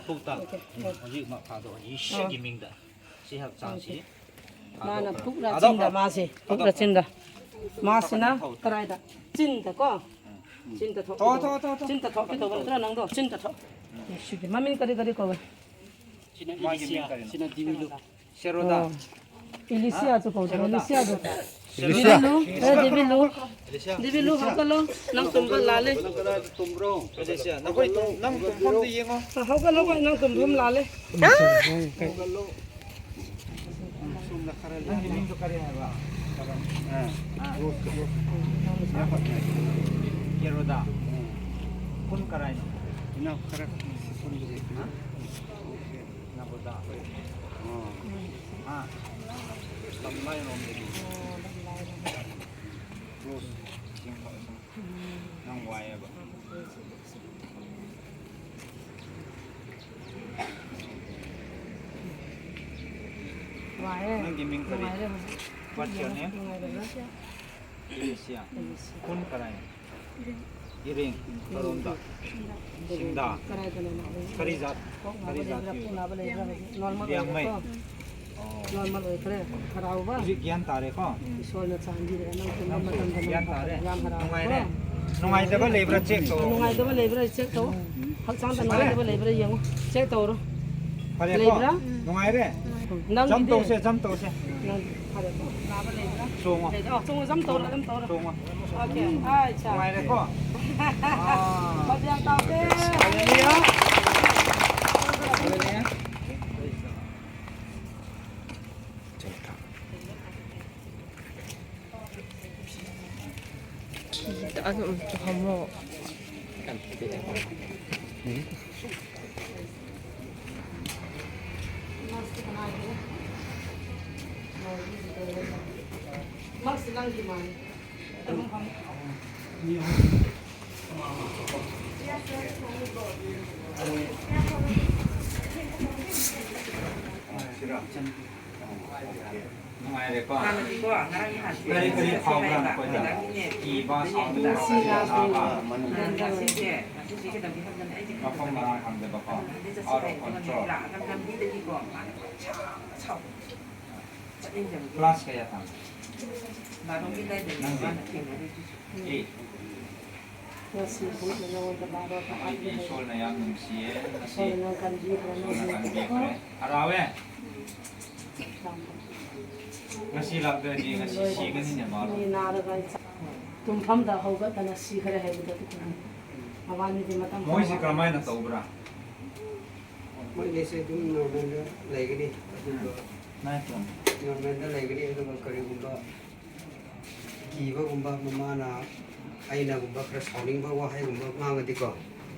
ꯄꯨꯛꯇ? ꯑꯣ꯫ ꯍꯧꯖꯤꯛꯃꯛ ꯊꯥꯗꯣꯛꯑꯣ꯫ ꯌꯦꯁꯨꯒꯤ ꯃꯤꯡꯗ꯫ ꯁꯤ ꯍꯛꯆꯥꯡꯁꯤ ꯃꯥꯅ ꯊꯥꯗꯣꯛꯈ꯭ꯔꯣ꯫ ꯄꯨꯛꯂ ꯊꯥꯗꯣꯛꯈ꯭ꯔꯣ꯫ ꯆꯤꯟꯗ ꯃꯥꯁꯦ? ꯄꯨꯛꯂ ꯊꯥꯗꯣꯛꯈ꯭ꯔꯣ꯫ ꯆꯤꯟꯗ? ꯃꯥꯁꯤꯅ ꯊꯥꯗꯣꯛꯈ꯭ꯔꯣ꯫ ꯀꯗꯥꯏꯗ? ꯆꯤꯟꯗꯀꯣ? ꯎꯝ꯫ ꯆꯤꯟꯗ ꯊꯣꯛꯀꯦ ꯊꯣꯛꯑꯣ, ꯇꯧꯕ꯫ ꯊꯣꯛꯑꯣ, ꯊꯣꯛꯑꯣ, ꯊꯣꯛꯑꯣ꯫ ꯆꯤꯟꯗ ꯊꯣꯛꯀꯦ ꯇꯧꯕ ꯅꯠꯇ꯭ꯔꯣ ꯅꯪꯗꯣ? ꯆꯤꯟꯗ ꯊꯣꯛ꯫ ꯎꯝ꯫ ꯌꯦꯁꯨꯒꯤ ꯃꯃꯤꯡ ꯀꯔꯤ ꯀꯔꯤ ꯀꯧꯋꯦ? ꯁꯤꯅ ꯃꯥꯒꯤ ꯃꯤꯡ ꯏꯂꯤꯁꯤꯌꯥ, ꯀꯔꯤꯅꯣ? ꯁꯤꯅ ꯗꯤꯕꯤꯂꯨ꯫ ꯁꯦꯔꯣꯗꯥ꯫ ꯑꯣ꯫ ꯏꯂꯤꯁꯤꯌꯥꯁꯨ ꯀꯧꯗ꯭ꯔꯣ? ꯁꯦꯔꯣꯗꯥ꯫ ꯏꯂꯤꯁꯤꯌꯥꯁꯨ꯫ ꯏꯂꯤꯁꯤꯌꯥ꯫ ꯗꯤꯕꯤꯂꯨ, ꯑꯦ, ꯗꯤꯕꯤꯂꯨ꯫ ꯏꯂꯤꯁꯤꯌꯥ꯫ ꯗꯤꯕꯤꯂꯨ, ꯍꯧꯒꯠꯂꯣ꯫ ꯅꯪ ꯇꯨꯝꯕ ꯂꯥꯜꯂꯦ꯫ ꯏꯂꯤꯁꯤꯌꯥ, ꯅꯈꯣꯏ ꯇꯨꯝ-, ꯅꯪ ꯇꯨꯝꯐꯝꯗ ꯌꯦꯡꯉꯣ꯫ ꯍꯧꯒꯠꯂꯣ, ꯍꯧꯒꯠꯂꯣ, ꯅꯪ ꯇꯨꯝꯐꯝ ꯂꯥꯜꯂꯦ꯫ ꯍꯧꯒꯠꯂꯣ꯫ ꯁꯣꯝꯗ ꯈꯔ ꯂꯥꯜꯂꯦ꯫ ꯅꯪꯒꯤ ꯃꯤꯡꯗꯣ ꯀꯔꯤ ꯍꯥꯏꯕ? ꯑꯥ, ꯑꯥ꯫ ꯀꯦꯔꯣꯗꯥ꯫ ꯈꯨꯟ ꯀꯔꯥꯏꯅꯣ? ꯏꯅꯥꯎ ꯈꯔ ꯁꯣꯝꯗ ꯂꯩ꯫ ꯍꯥ? ꯅꯥꯒꯣꯗꯥ꯫ ꯑꯥ꯫ ꯑꯥ꯫ ꯂꯝꯂꯥꯏꯔꯣꯝꯗꯒꯤ꯫ ꯀ꯭ꯂꯣꯖ꯫ ꯅꯪ ꯋꯥꯏꯌꯦꯕ꯫ ꯋꯥꯏꯌꯦ꯫ ꯅꯪꯒꯤ ꯃꯤꯡ ꯀꯔꯤ? ꯅꯨꯡꯉꯥꯏꯔꯦ ꯍꯧꯖꯤꯛ꯫ What's your name? ꯅꯨꯡꯉꯥꯏꯔꯕ꯭ꯔꯥ? ꯏꯂꯤꯁꯤꯌꯥ꯫ ꯏꯂꯤꯁꯤꯌꯥ꯫ ꯈꯨꯟ ꯀꯔꯥꯏ? ꯏꯔꯤꯡ꯫ ꯀꯔꯣꯝꯗ? ꯁꯤꯡꯗꯥ꯫ ꯀꯔꯤ ꯖꯥꯠ? ꯀꯔꯤ ꯖꯥꯇꯤ ꯑꯣꯏꯕ? ꯂꯤꯌꯥꯡꯃꯩ꯫ ꯑꯣ꯫ ꯅꯣꯔꯃꯦꯜ ꯑꯣꯏꯈ꯭ꯔꯦ꯫ ꯍꯔꯥꯎꯕ꯫ ꯍꯧꯖꯤꯛ ꯒ꯭ꯌꯥꯟ ꯇꯥꯔꯦꯀꯣ? ꯏꯁꯣꯔꯅ ꯆꯥꯟꯕꯤꯔꯒ ꯅꯪ ꯇꯨꯝꯕ ꯅꯪꯁꯨ ꯃꯇꯝꯗ ꯒ꯭ꯌꯥꯟ ꯅꯪ ꯇꯥꯔꯦ? ꯌꯥꯝ ꯍꯔꯥꯎꯕ꯫ ꯅꯨꯡꯉꯥꯏꯔꯦ? ꯅꯨꯡꯉꯥꯏꯇꯕ ꯂꯩꯕ꯭ꯔꯥ ꯆꯦꯛ ꯇꯧ꯫ ꯅꯨꯡꯉꯥꯏꯇꯕ ꯂꯩꯕ꯭ꯔꯥ ꯆꯦꯛ ꯇꯧ꯫ ꯍꯛꯆꯥꯡꯗ ꯐꯔꯦ? ꯅꯨꯡꯉꯥꯏꯇꯕ ꯂꯩꯕ꯭ꯔꯥ ꯌꯦꯡꯉꯨ꯫ ꯆꯦꯛ ꯇꯧꯔꯣ꯫ ꯐꯔꯦꯀꯣ? ꯂꯩꯕ꯭ꯔꯥ? ꯅꯨꯡꯉꯥꯏꯔꯦ? ꯅꯪꯒꯤꯗꯤ? ꯖꯝ ꯇꯧꯁꯦ, ꯖꯝ ꯇꯧꯁꯦ꯫ ꯅꯪ ꯐꯔꯦꯀꯣ? ꯅꯥꯕ ꯂꯩꯕ꯭ꯔꯥ? ꯆꯣꯡꯉꯣ꯫ ꯂꯩꯇ꯭ꯔꯣ? ꯆꯣꯡꯉꯣ, ꯖꯝ ꯇꯧꯔꯣ, ꯖꯝ ꯇꯧꯔꯣ꯫ ꯆꯣꯡꯉꯣ꯫ ꯑꯣꯀꯦ꯫ ꯑꯠꯆꯥ꯫ ꯅꯨꯡꯉꯥꯏꯔꯦꯀꯣ? ꯑꯥ꯫ ꯃꯖꯥ ꯇꯧꯁꯦ꯫ ꯍꯜꯂꯦꯂꯨꯌꯥ꯫ ꯍꯜꯂꯦꯂꯨꯌꯥ꯫ ꯇꯥꯛꯑꯒ ꯑꯃꯨꯛ ꯇꯧꯍꯜꯂꯣ꯫ ꯃꯥꯛꯁꯤ ꯅꯪꯒꯤ ꯃꯥꯜꯂꯦ꯫ ꯅꯨꯡꯉꯥꯏꯔꯦꯀꯣ? ꯍꯥꯟꯅꯗꯤꯀꯣ, ꯉꯔꯥꯡ ꯅꯍꯥꯟꯁꯦ ꯀꯔꯤ ꯀꯔꯤ ꯐꯥꯎꯕ꯭ꯔꯥ ꯅꯈꯣꯏꯗ? ꯉꯔꯥꯡꯒꯤꯅꯦ, ꯀꯤꯕ, ꯁꯥꯎꯅꯤꯡꯕ, ꯀꯔꯤ ꯅꯥꯕ? ꯉꯁꯤꯁꯦ, ꯉꯁꯤꯁꯦ ꯀꯩꯗꯧꯒꯦ ꯍꯥꯏꯕꯗꯅꯦ, ꯑꯩꯁꯦ ꯃꯐꯝ ꯃꯔꯥꯡ ꯈꯪꯗꯕꯀꯣ? ꯑꯗꯨꯗꯤ ꯆꯠꯁꯤ Out of ꯀꯥꯏꯅ control. ꯂꯥꯛꯑꯒ ꯂꯝꯕꯤꯗꯒꯤꯀꯣ, ꯃꯥꯅ ꯄꯪꯁꯥꯎ ꯁꯥꯎ꯫ ꯆꯠꯅꯤꯡꯗꯕꯒꯤ꯫ Class ꯀꯌꯥ ꯇꯝꯃꯤ? ꯕꯥꯔꯣꯒꯤ ꯑꯗꯥꯏꯗꯅꯦ ꯅꯪꯗꯤ? ꯃꯥꯅ ꯊꯦꯡꯅꯔꯨꯏꯗꯨꯁꯨ꯫ Eight. ꯉꯁꯤ ꯄꯨꯟꯅ ꯅꯉꯣꯟꯗ ꯕꯥꯔꯣ ꯇꯥꯍꯟꯒꯦ ꯍꯥꯏꯅ꯫ ꯏꯁꯣꯔꯅ ꯌꯥꯝ ꯅꯨꯡꯁꯤꯌꯦ꯫ ꯉꯁꯤ ꯍꯣꯏ, ꯅꯪ ꯀꯟꯕꯤꯈ꯭ꯔꯦ, ꯏꯁꯣꯔꯅ ꯅꯪ ꯀꯟꯕꯤꯈ꯭ꯔꯦ꯫ ꯍꯔꯥꯎꯋꯦ꯫ ꯉꯁꯤ ꯂꯥꯛꯇ꯭ꯔꯗꯤ ꯉꯁꯤ ꯁꯤꯒꯅꯤꯅꯦ ꯃꯥ꯫ ꯃꯤ ꯅꯥꯔꯒ ꯇꯨꯝꯐꯝꯗ ꯍꯧꯒꯠꯇꯅ ꯁꯤꯈ꯭ꯔꯦ ꯍꯥꯏꯕꯗꯣ ꯑꯗꯨꯒꯨꯝꯕꯅꯤ꯫ ꯃꯕꯥꯅꯤꯗꯤ ꯃꯇꯝ ꯃꯣꯏꯁꯤ ꯈꯔ ꯀꯔꯝꯍꯥꯏꯅ ꯇꯧꯕ꯭ꯔꯥ? ꯃꯣꯏꯅꯤꯁꯦ ꯑꯗꯨꯝ ꯅꯣꯔꯃꯦꯜꯗ ꯂꯩꯒꯅꯤ꯫ ꯑꯗꯨꯒ ꯅꯥꯏꯠ ꯔꯨꯝ꯫ ꯅꯣꯔꯃꯦꯜꯗ ꯂꯩꯒꯅꯤ, ꯑꯗꯨꯒ ꯀꯔꯤꯒꯨꯝꯕ ꯀꯤꯕꯒꯨꯝꯕ, ꯃꯃꯥꯅ ꯑꯩꯅꯒꯨꯝꯕ ꯈꯔ ꯁꯥꯎꯅꯤꯡꯕ ꯋꯥꯍꯩꯒꯨꯝꯕ ꯉꯥꯡꯉꯗꯤꯀꯣ,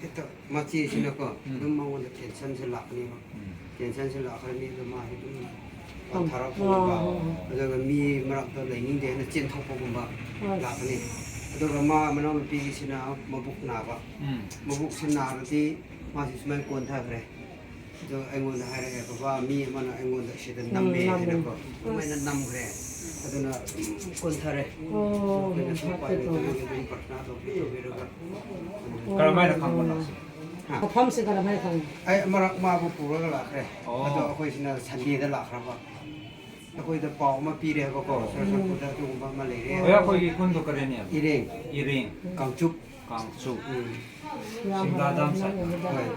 ꯍꯦꯛꯇ ꯃꯆꯦꯁꯤꯅꯀꯣ, ꯎꯝ꯫ ꯑꯗꯨꯝ ꯃꯉꯣꯟꯗ ꯇꯦꯟꯁꯟꯁꯦ ꯂꯥꯛꯀꯅꯦꯕ꯫ ꯎꯝ꯫ ꯇꯦꯟꯁꯟꯁꯦ ꯂꯥꯛꯈ꯭ꯔꯅꯤ, ꯑꯗꯨ ꯃꯥ ꯑꯗꯨꯝ ꯎꯝ꯫ ꯄꯟꯊꯔꯛꯄꯒꯨꯝꯕ, ꯑꯥ, ꯍꯣꯏ, ꯍꯣꯏ꯫ ꯑꯗꯨꯒ ꯃꯤ ꯃꯔꯛꯇ ꯂꯩꯅꯤꯡꯗꯦ ꯍꯥꯏꯅ ꯆꯦꯟꯊꯣꯛꯄꯒꯨꯝꯕ ꯑꯁ꯫ ꯂꯥꯛꯀꯅꯤ꯫ ꯑꯗꯨꯒ ꯃꯥ ꯃꯅꯥꯎꯅꯨꯄꯤꯒꯤꯁꯤꯅ ꯃꯕꯨꯛ ꯅꯥꯕ꯫ ꯎꯝ꯫ ꯃꯕꯨꯛꯁꯤ ꯅꯥꯔꯗꯤ ꯃꯥꯁꯤ ꯁꯨꯃꯥꯏꯅ ꯀꯣꯟꯊꯈ꯭ꯔꯦ꯫ ꯑꯗꯣ ꯑꯩꯉꯣꯟꯗ ꯍꯥꯏꯔꯛꯑꯦ, "ꯕꯕꯥ, ꯃꯤ ꯑꯃꯅ ꯑꯩꯉꯣꯟꯗ ꯁꯤꯗ ꯎꯝ, ꯅꯝꯃꯦ" ꯅꯝꯃꯦ꯫ ꯍꯥꯏꯅꯀꯣ꯫ ꯑꯗꯨꯃꯥꯏꯅ ꯅꯝꯈ꯭ꯔꯦ꯫ ꯑꯗꯨꯅ ꯑꯗꯨꯝ ꯀꯣꯟꯊꯔꯦ꯫ ꯑꯣ, ꯑꯩꯈꯣꯏꯅꯁꯨ ꯎꯄꯥꯏ ꯐꯠꯇꯦꯀꯣ꯫ ꯂꯩꯇꯕꯒꯤ ꯑꯗꯨꯝ ꯄ꯭ꯔꯊꯅꯥ ꯇꯧꯕꯤ-, ꯇꯧꯕꯤꯔꯒ꯫ ꯑꯣ, ꯀꯔꯝꯍꯥꯏꯅ ꯈꯪꯕ ꯑꯣ꯫ ꯅꯪꯁꯦ? ꯍꯥ? ꯃꯐꯝꯁꯦ ꯀꯔꯝꯍꯥꯏꯅ ꯈꯪꯉꯤ? ꯑꯩ ꯃꯔꯛ ꯃꯥꯕꯨ ꯄꯨꯔꯒ ꯂꯥꯛꯈ꯭ꯔꯦ꯫ ꯑꯣ꯫ ꯑꯗꯣ ꯑꯩꯈꯣꯏꯁꯤꯅ ꯁꯟꯗꯦꯗ ꯂꯥꯛꯈ꯭ꯔꯕ꯫ ꯑꯩꯈꯣꯏꯗ ꯄꯥꯎ ꯑꯃ ꯄꯤꯔꯦꯕꯀꯣ, ꯎꯝ꯫ ꯆꯨꯔꯆꯥꯟꯄꯨꯔꯗ ꯑꯗꯨꯒꯨꯝꯕ ꯑꯃ ꯂꯩꯔꯦ꯫ ꯍꯣꯏ, ꯑꯩꯈꯣꯏꯒꯤ ꯈꯨꯟꯗꯣ ꯀꯔꯤꯅꯦ? ꯏꯔꯦꯡ꯫ ꯏꯔꯦꯡ꯫ ꯀꯥꯡꯆꯨꯞ꯫ ꯀꯥꯡꯆꯨꯞ꯫ ꯎꯝ꯫ ꯌꯥꯝ ꯁꯤꯡꯗꯥ ꯗꯥꯝ ꯍꯔꯥꯎꯅ ꯁꯥꯏꯠ꯫ ꯎꯕꯗ꯫ ꯍꯣꯏ꯫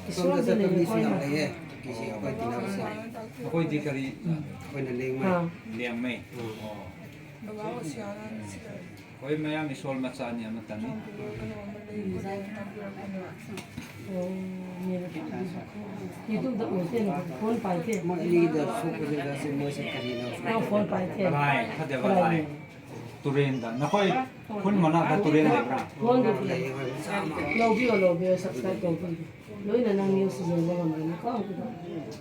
ꯏꯁꯣꯔꯗꯤ ꯁꯣꯝꯗ ꯆꯠꯄ ꯂꯩꯔꯦꯀꯣ꯫ ꯃꯤꯁꯨ ꯌꯥꯝ ꯂꯩꯌꯦ, ꯀꯨꯀꯤꯁꯤꯡ ꯑꯩꯈꯣꯏ ꯇꯤꯟꯅꯕꯁꯦ꯫ ꯑꯩꯈꯣꯏꯗꯤ ꯀꯔꯤ? ꯑꯩꯈꯣꯏꯅ ꯂꯦꯡꯃꯩ꯫ ꯑꯥ꯫ ꯂꯦꯡꯃꯩ꯫ ꯎꯝ꯫ ꯑꯣ꯫ ꯕꯕꯥ ꯑꯣꯁꯤꯌꯥꯅ ꯁꯤꯗ ꯑꯩꯈꯣꯏ ꯃꯌꯥꯝ ꯏꯁꯣꯔ ꯃꯆꯥꯅꯤ ꯑꯃꯠꯇꯅꯤ꯫ ꯇꯝꯕꯤꯔꯛꯄꯅꯦꯕ꯫ ꯑꯣ, ꯃꯤꯅ ꯇꯝꯕꯤꯕ꯫ YouTube ꯗ ꯎꯗꯦ, ꯐꯣꯟ ꯄꯥꯏꯗꯦ꯫ ꯃꯣꯏ ꯑꯅꯤꯗ ꯁꯣꯛꯄꯁꯤꯗ ꯁꯤ ꯃꯣꯏꯁꯦ ꯀꯔꯤꯅꯣ? ꯅꯪ ꯐꯣꯟ ꯄꯥꯏꯗꯦ꯫ ꯂꯥꯏ, ꯐꯠꯇꯕ ꯂꯥꯏ꯫ ꯀꯗꯥꯏꯅꯦ? ꯇꯨꯔꯦꯟꯗ꯫ ꯅꯈꯣꯏ ꯈꯨꯟ ꯃꯅꯥꯛꯇ ꯇꯨꯔꯦꯟ ꯂꯩꯕ꯭ꯔꯥ? ꯐꯣꯟꯗ ꯂꯩꯌꯦ, ꯍꯣꯏ, ꯃꯆꯥ ꯑꯃ꯫ ꯂꯧꯕꯤꯌꯣ, ꯂꯧꯕꯤꯌꯣ, subscribe ꯇꯧꯕꯤꯌꯣ꯫ ꯂꯣꯏꯅ ꯅꯪ ꯅ꯭ꯌꯨꯁ ꯌꯦꯡꯕ ꯉꯝꯒꯅꯤꯀꯣ꯫ ꯑꯗꯨꯒ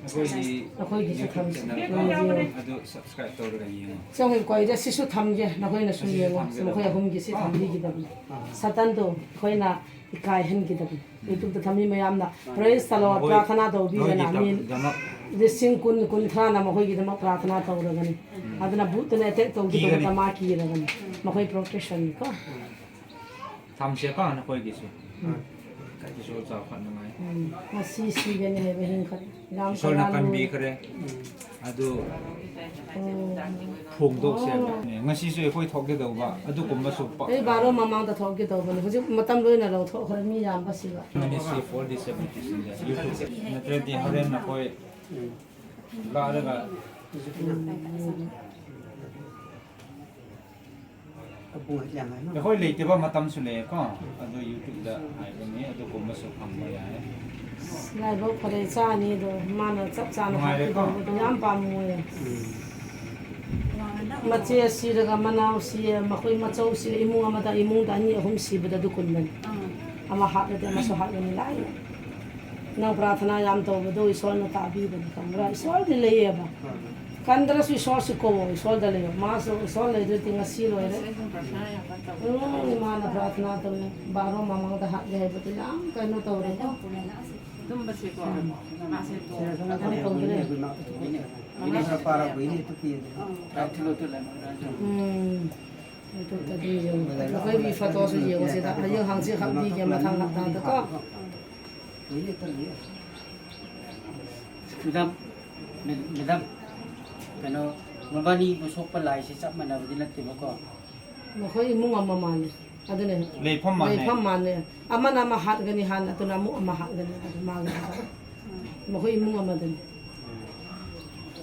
ꯑꯩꯈꯣꯏꯒꯤ ꯅꯈꯣꯏꯒꯤꯁꯨ YouTube ꯊꯝꯁꯤ꯫ channel ꯌꯦꯡꯉꯣ, ꯌꯦꯡꯉꯣ꯫ ꯑꯗꯨ subscribe ꯇꯧꯔꯒ ꯌꯦꯡꯉꯣ꯫ ꯆꯪꯉꯤ ꯀꯣꯏꯗ ꯁꯤꯁꯨ ꯊꯝꯒꯦ, ꯅꯈꯣꯏꯅꯁꯨ ꯌꯦꯡꯉꯣ꯫ ꯃꯈꯣꯏ ꯑꯍꯨꯝꯒꯤꯁꯤ ꯊꯝꯕꯤꯒꯗꯕꯅꯤ꯫ ꯁꯥꯇꯟꯗꯣ ꯑꯩꯈꯣꯏꯅ ꯏꯀꯥꯏꯍꯟꯒꯗꯕꯅꯤ꯫ YouTubeꯇ ꯊꯝꯃꯤ ꯃꯌꯥꯝꯅ praise the Lord, ꯃꯈꯣꯏ ꯄ꯭ꯔꯥꯊꯅꯥ ꯇꯧꯕꯤꯗꯅ ꯃꯤ ꯃꯈꯣꯏꯒꯤꯗꯃꯛ ꯂꯤꯁꯤꯡ ꯀꯨꯟ, ꯀꯨꯟꯊ꯭ꯔꯥꯅ ꯃꯈꯣꯏꯒꯤꯗꯃꯛ ꯄ꯭ꯔꯥꯊꯅꯥ ꯇꯧꯔꯒꯅꯤ꯫ ꯑꯗꯨꯅ ꯚꯨꯠꯇꯨꯅ attack ꯇꯧꯈꯤꯗꯕꯗ ꯀꯤꯒꯅꯤ꯫ ꯃꯥ ꯀꯤꯔꯒꯅꯤ꯫ ꯃꯈꯣꯏ professionꯅꯤꯀꯣ꯫ ꯊꯝꯁꯦꯀꯣ ꯅꯈꯣꯏꯒꯤꯁꯨ꯫ ꯏꯁꯣꯔ ꯆꯥꯎꯈꯠꯅꯉꯥꯏ꯫ ꯎꯝ, ꯉꯁꯤ ꯁꯤꯒꯅꯤ ꯍꯥꯏꯕ ꯍꯤꯡꯈꯠ ꯌꯥꯝ ꯏꯁꯣꯔꯅ ꯀꯅꯥꯅꯣ? ꯀꯟꯕꯤꯈ꯭ꯔꯦ꯫ ꯑꯗꯨ ꯎꯝ꯫ ꯐꯣꯡꯗꯣꯛꯁꯦ ꯍꯥꯏꯕ꯫ ꯉꯁꯤꯁꯨ ꯑꯩꯈꯣꯏ ꯊꯣꯛꯀꯗꯧꯕ ꯑꯗꯨꯒꯨꯝꯕꯁꯨ ꯄ- ꯑꯩ ꯕꯥꯔꯣ ꯃꯃꯥꯡꯗ ꯊꯣꯛꯀꯦ ꯇꯧꯕꯅꯦ꯫ ꯍꯧꯖꯤꯛ ꯃꯇꯝ ꯂꯣꯏꯅ ꯂꯧꯊꯣꯛꯈ꯭ꯔꯦ, ꯃꯤ ꯌꯥꯝꯕꯁꯤꯒ꯫ Ministry for Disabilities in the YouTube꯫ ꯅꯠꯇ꯭ꯔꯗꯤ ꯍꯣꯔꯦꯟ ꯅꯈꯣꯏ ꯂꯥꯛꯂꯒ ꯑꯩꯈꯣꯏ ꯂꯩꯇꯕ ꯃꯇꯝꯁꯨ ꯂꯩꯌꯦꯀꯣ꯫ ꯑꯗꯨ YouTubeꯗ ꯍꯥꯏꯕꯅꯤ, ꯑꯗꯨꯒꯨꯝꯕꯁꯨ ꯐꯪꯕ ꯌꯥꯏ꯫ ꯂꯥꯏꯕꯛ ꯐꯔꯦ, ꯏꯆꯥ ꯑꯅꯤꯗꯣ ꯃꯥꯅ ꯆꯞ ꯆꯥꯅ ꯅꯨꯡꯉꯥꯏꯔꯦꯀꯣ? ꯍꯥꯞꯄꯤꯗꯧꯕꯗꯣ ꯌꯥꯝ ꯄꯥꯝꯃꯨꯌꯦ꯫ ꯃꯆꯦ ꯁꯤꯔꯒ ꯃꯅꯥꯎ ꯁꯤꯌꯦ, ꯃꯈꯣꯏ ꯃꯆꯧ ꯁꯤꯔꯦ, ꯏꯃꯨꯡ ꯑꯃꯗ, ꯏꯃꯨꯡꯗ ꯑꯅꯤ ꯑꯍꯨꯝ ꯁꯤꯕꯗ ꯑꯗꯨ ꯀꯨꯟꯗꯅꯤ꯫ ꯑꯃ ꯍꯥꯠꯂꯗꯤ ꯑꯃꯁꯨ ꯍꯥꯠꯂꯅꯤ ꯂꯥꯏꯅ꯫ ꯅꯪ ꯄ꯭ꯔꯥꯊꯅꯥ ꯌꯥꯝ ꯇꯧꯕꯗꯣ ꯏꯁꯣꯔꯅ ꯇꯥꯕꯤꯕꯅꯤ, ꯈꯪꯕ꯭ꯔꯥ? ꯏꯁꯣꯔꯗꯤ ꯂꯩꯌꯦꯕ꯫ ꯀꯟꯗ꯭ꯔꯁꯨ ꯏꯁꯣꯔꯁꯨ ꯀꯧꯋꯣ, ꯏꯁꯣꯔꯗ ꯂꯩꯌꯣ꯫ ꯃꯥꯁꯨ ꯏꯁꯣꯔ ꯂꯩꯗ꯭ꯔꯗꯤ ꯉꯁꯤ ꯂꯣꯏꯔꯦ꯫ ꯎꯝ, ꯏꯃꯥꯅ ꯄ꯭ꯔꯥꯊꯅꯥ ꯇꯧꯅꯤ, ꯕꯥꯔꯣ ꯃꯃꯥꯡꯗ ꯍꯥꯠꯂꯦ ꯍꯥꯏꯕꯗꯣ ꯌꯥꯝ ꯀꯩꯅꯣ ꯇꯧꯔꯦꯀꯣ꯫ ꯑꯗꯨꯝꯕꯁꯦꯀꯣ ꯃꯥꯁꯦ ꯌꯥꯝ ꯇꯧꯗ꯭ꯔꯦ꯫ ꯎꯝ꯫ YouTubeꯇꯗꯤ ꯌꯦꯡꯉꯣ꯫ ꯃꯈꯣꯏꯒꯤ ꯐꯣꯇꯣꯁꯨ ꯌꯦꯡꯉꯣ ꯁꯤꯗ꯫ ꯍꯌꯦꯡ ꯍꯪꯆꯤꯠ ꯍꯥꯞꯄꯤꯒꯦ ꯃꯊꯪ ꯍꯞꯇꯥꯗꯀꯣ꯫ ꯃꯦꯗꯥꯝ, ꯃꯦ- ꯃꯦꯗꯥꯝ, ꯀꯩꯅꯣ, ꯃꯕꯥꯅꯤꯕꯨ ꯁꯣꯛꯄ ꯂꯥꯏꯁꯦ ꯆꯞ ꯃꯥꯟꯅꯕꯗꯤ ꯅꯠꯇꯦꯕꯀꯣ꯫ ꯃꯈꯣꯏ ꯏꯃꯨꯡ ꯑꯃ ꯃꯥꯜꯂꯦ꯫ ꯑꯗꯨꯅꯦ꯫ ꯂꯩꯐꯝ ꯃꯥꯟꯅꯩ꯫ ꯂꯩꯐꯝ ꯃꯥꯟꯅꯩ꯫ ꯑꯃꯅ ꯑꯃ ꯍꯥꯠꯒꯅꯤ ꯍꯥꯟꯅ, ꯑꯗꯨꯅ ꯑꯃꯨꯛ ꯑꯃ ꯍꯥꯠꯒꯅꯤ꯫ ꯑꯗꯨ ꯃꯥꯒꯤ ꯃꯈꯣꯏ ꯏꯃꯨꯡ ꯑꯃꯗꯅꯤ꯫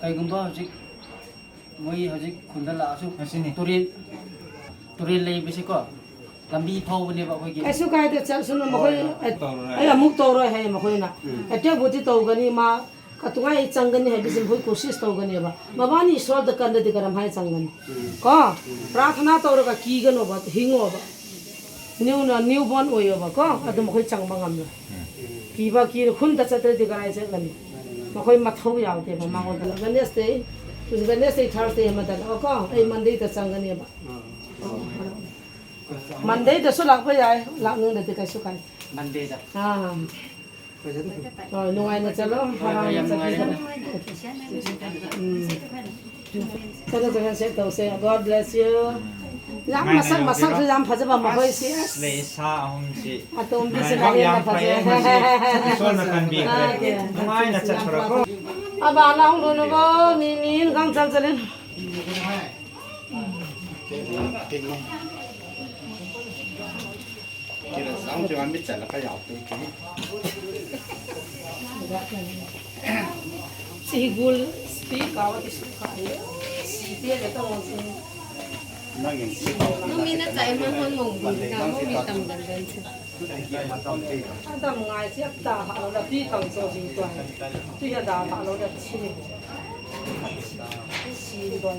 ꯀꯩꯒꯨꯝꯕ ꯍꯧꯖꯤꯛ ꯃꯣꯏ ꯍꯧꯖꯤꯛ ꯈꯨꯟꯗ ꯂꯥꯛꯑꯁꯨ ꯉꯁꯤꯅꯤ꯫ ꯇꯨꯔꯦꯜ, ꯇꯨꯔꯦꯜ ꯂꯩꯕꯁꯤꯀꯣ ꯂꯝꯕꯤ ꯐꯥꯎꯕꯅꯦꯕ ꯑꯩꯈꯣꯏꯒꯤ꯫ ꯀꯩꯁꯨ ꯀꯥꯏꯗꯦ, ꯆꯠꯁꯅꯨ꯫ ꯃꯈꯣꯏ ꯇꯧꯔꯣꯏ꯫ ꯑꯩ ꯑꯃꯨꯛ ꯇꯧꯔꯣꯏ ꯍꯥꯏꯌꯦ ꯃꯈꯣꯏꯅ꯫ Attackꯕꯨꯗꯤ ꯇꯧꯒꯅꯤ, ꯃꯥ ꯀꯇꯨꯉꯥꯏ ꯆꯪꯒꯅꯤ ꯍꯥꯏꯕꯁꯤ ꯃꯈꯣꯏ ꯀꯣꯁꯤꯁ ꯇꯧꯒꯅꯦꯕ꯫ ꯃꯕꯥꯅꯤ ꯏꯁꯣꯔꯗ ꯀꯟꯗꯗꯤ ꯀꯔꯝ ꯍꯥꯏꯅ ꯆꯪꯒꯅꯤ? ꯀꯣ? ꯄ꯭ꯔꯥꯊꯅꯥ ꯇꯧꯔꯒ ꯀꯤꯒꯅꯣꯕ, ꯍꯤꯡꯉꯣꯕ꯫ Newꯅ, newborn ꯑꯣꯏꯌꯣꯕ ꯀꯣ, ꯑꯗꯨ ꯃꯈꯣꯏ ꯆꯪꯕ ꯉꯝꯂꯣꯏ꯫ ꯀꯤꯕ ꯀꯤꯔ ꯈꯨꯟꯗ ꯆꯠꯇ꯭ꯔꯗꯤ ꯀꯗꯥꯏ ꯆꯠꯀꯅꯤ? ꯃꯈꯣꯏ ꯃꯊꯧ ꯌꯥꯎꯗꯦꯕ ꯃꯉꯣꯟꯗ꯫ Wednesday, Wednesday, Thursday ꯑꯃꯗ ꯂꯥꯛꯑꯣꯀꯣ, ꯑꯩ Mondayꯗ ꯆꯪꯒꯅꯦꯕ꯫ Mondayꯗꯁꯨ ꯂꯥꯛꯄ ꯌꯥꯏ, ꯂꯥꯛꯅꯤꯡꯗꯗꯤ ꯀꯩꯁꯨ ꯀꯥꯏꯗꯦ꯫ Mondayꯗ꯫ ꯑꯥ꯫ ꯍꯣꯏ, ꯅꯨꯡꯉꯥꯏꯅ ꯆꯠꯂꯣ, ꯍꯣꯏ, ꯍꯣꯏ, ꯍꯔꯥꯎꯅ ꯌꯥꯝ ꯆꯠꯄꯤꯔꯣ꯫ ꯅꯨꯡꯉꯥꯏꯔꯦ꯫ ꯎꯝ꯫ ꯆꯠꯂꯣ, ꯆꯠꯂꯣ, ꯁꯦ ꯇꯧꯁꯦ꯫ God bless you꯫ ꯌꯥꯝ ꯃꯁꯛ, ꯃꯁꯛꯁꯨ ꯌꯥꯝ ꯐꯖꯕ ꯃꯈꯣꯏꯁꯤ꯫ ꯑꯁ, ꯂꯩ ꯁꯥ ꯑꯍꯨꯝꯁꯤ꯫ ꯑꯇꯣꯝꯕꯤꯁꯤꯅ ꯃꯔꯥꯏꯕꯛ ꯍꯦꯟꯅ ꯌꯥꯝ ꯐꯩꯌꯦ, ꯐꯖꯩ꯫ ꯃꯁꯤ ꯏꯁꯣꯔꯅ ꯀꯟꯕꯤꯈ꯭ꯔꯦ꯫ ꯑꯥ, ꯅꯨꯡꯉꯥꯏꯅ ꯆꯠꯈ꯭ꯔꯣꯀꯣ꯫ ꯑꯕꯥ ꯅꯍꯨꯝ ꯂꯣꯏꯅꯕ ꯃꯤ, ꯃꯤ ꯏꯟꯈꯥꯡ ꯆꯪ ꯆꯠꯂꯦ꯫ Kira sa ang tiwan mit sa laka yaw pe ke. Sigul speak out is okay. Si te le to mo si. Nang yang si. Nung mina chai man hon mong bi ka mo mi tam dan dan si. Adam ngai si ta ha lo la pi tang so si tuan. Tu ya da ha lo la chi. Si tuan.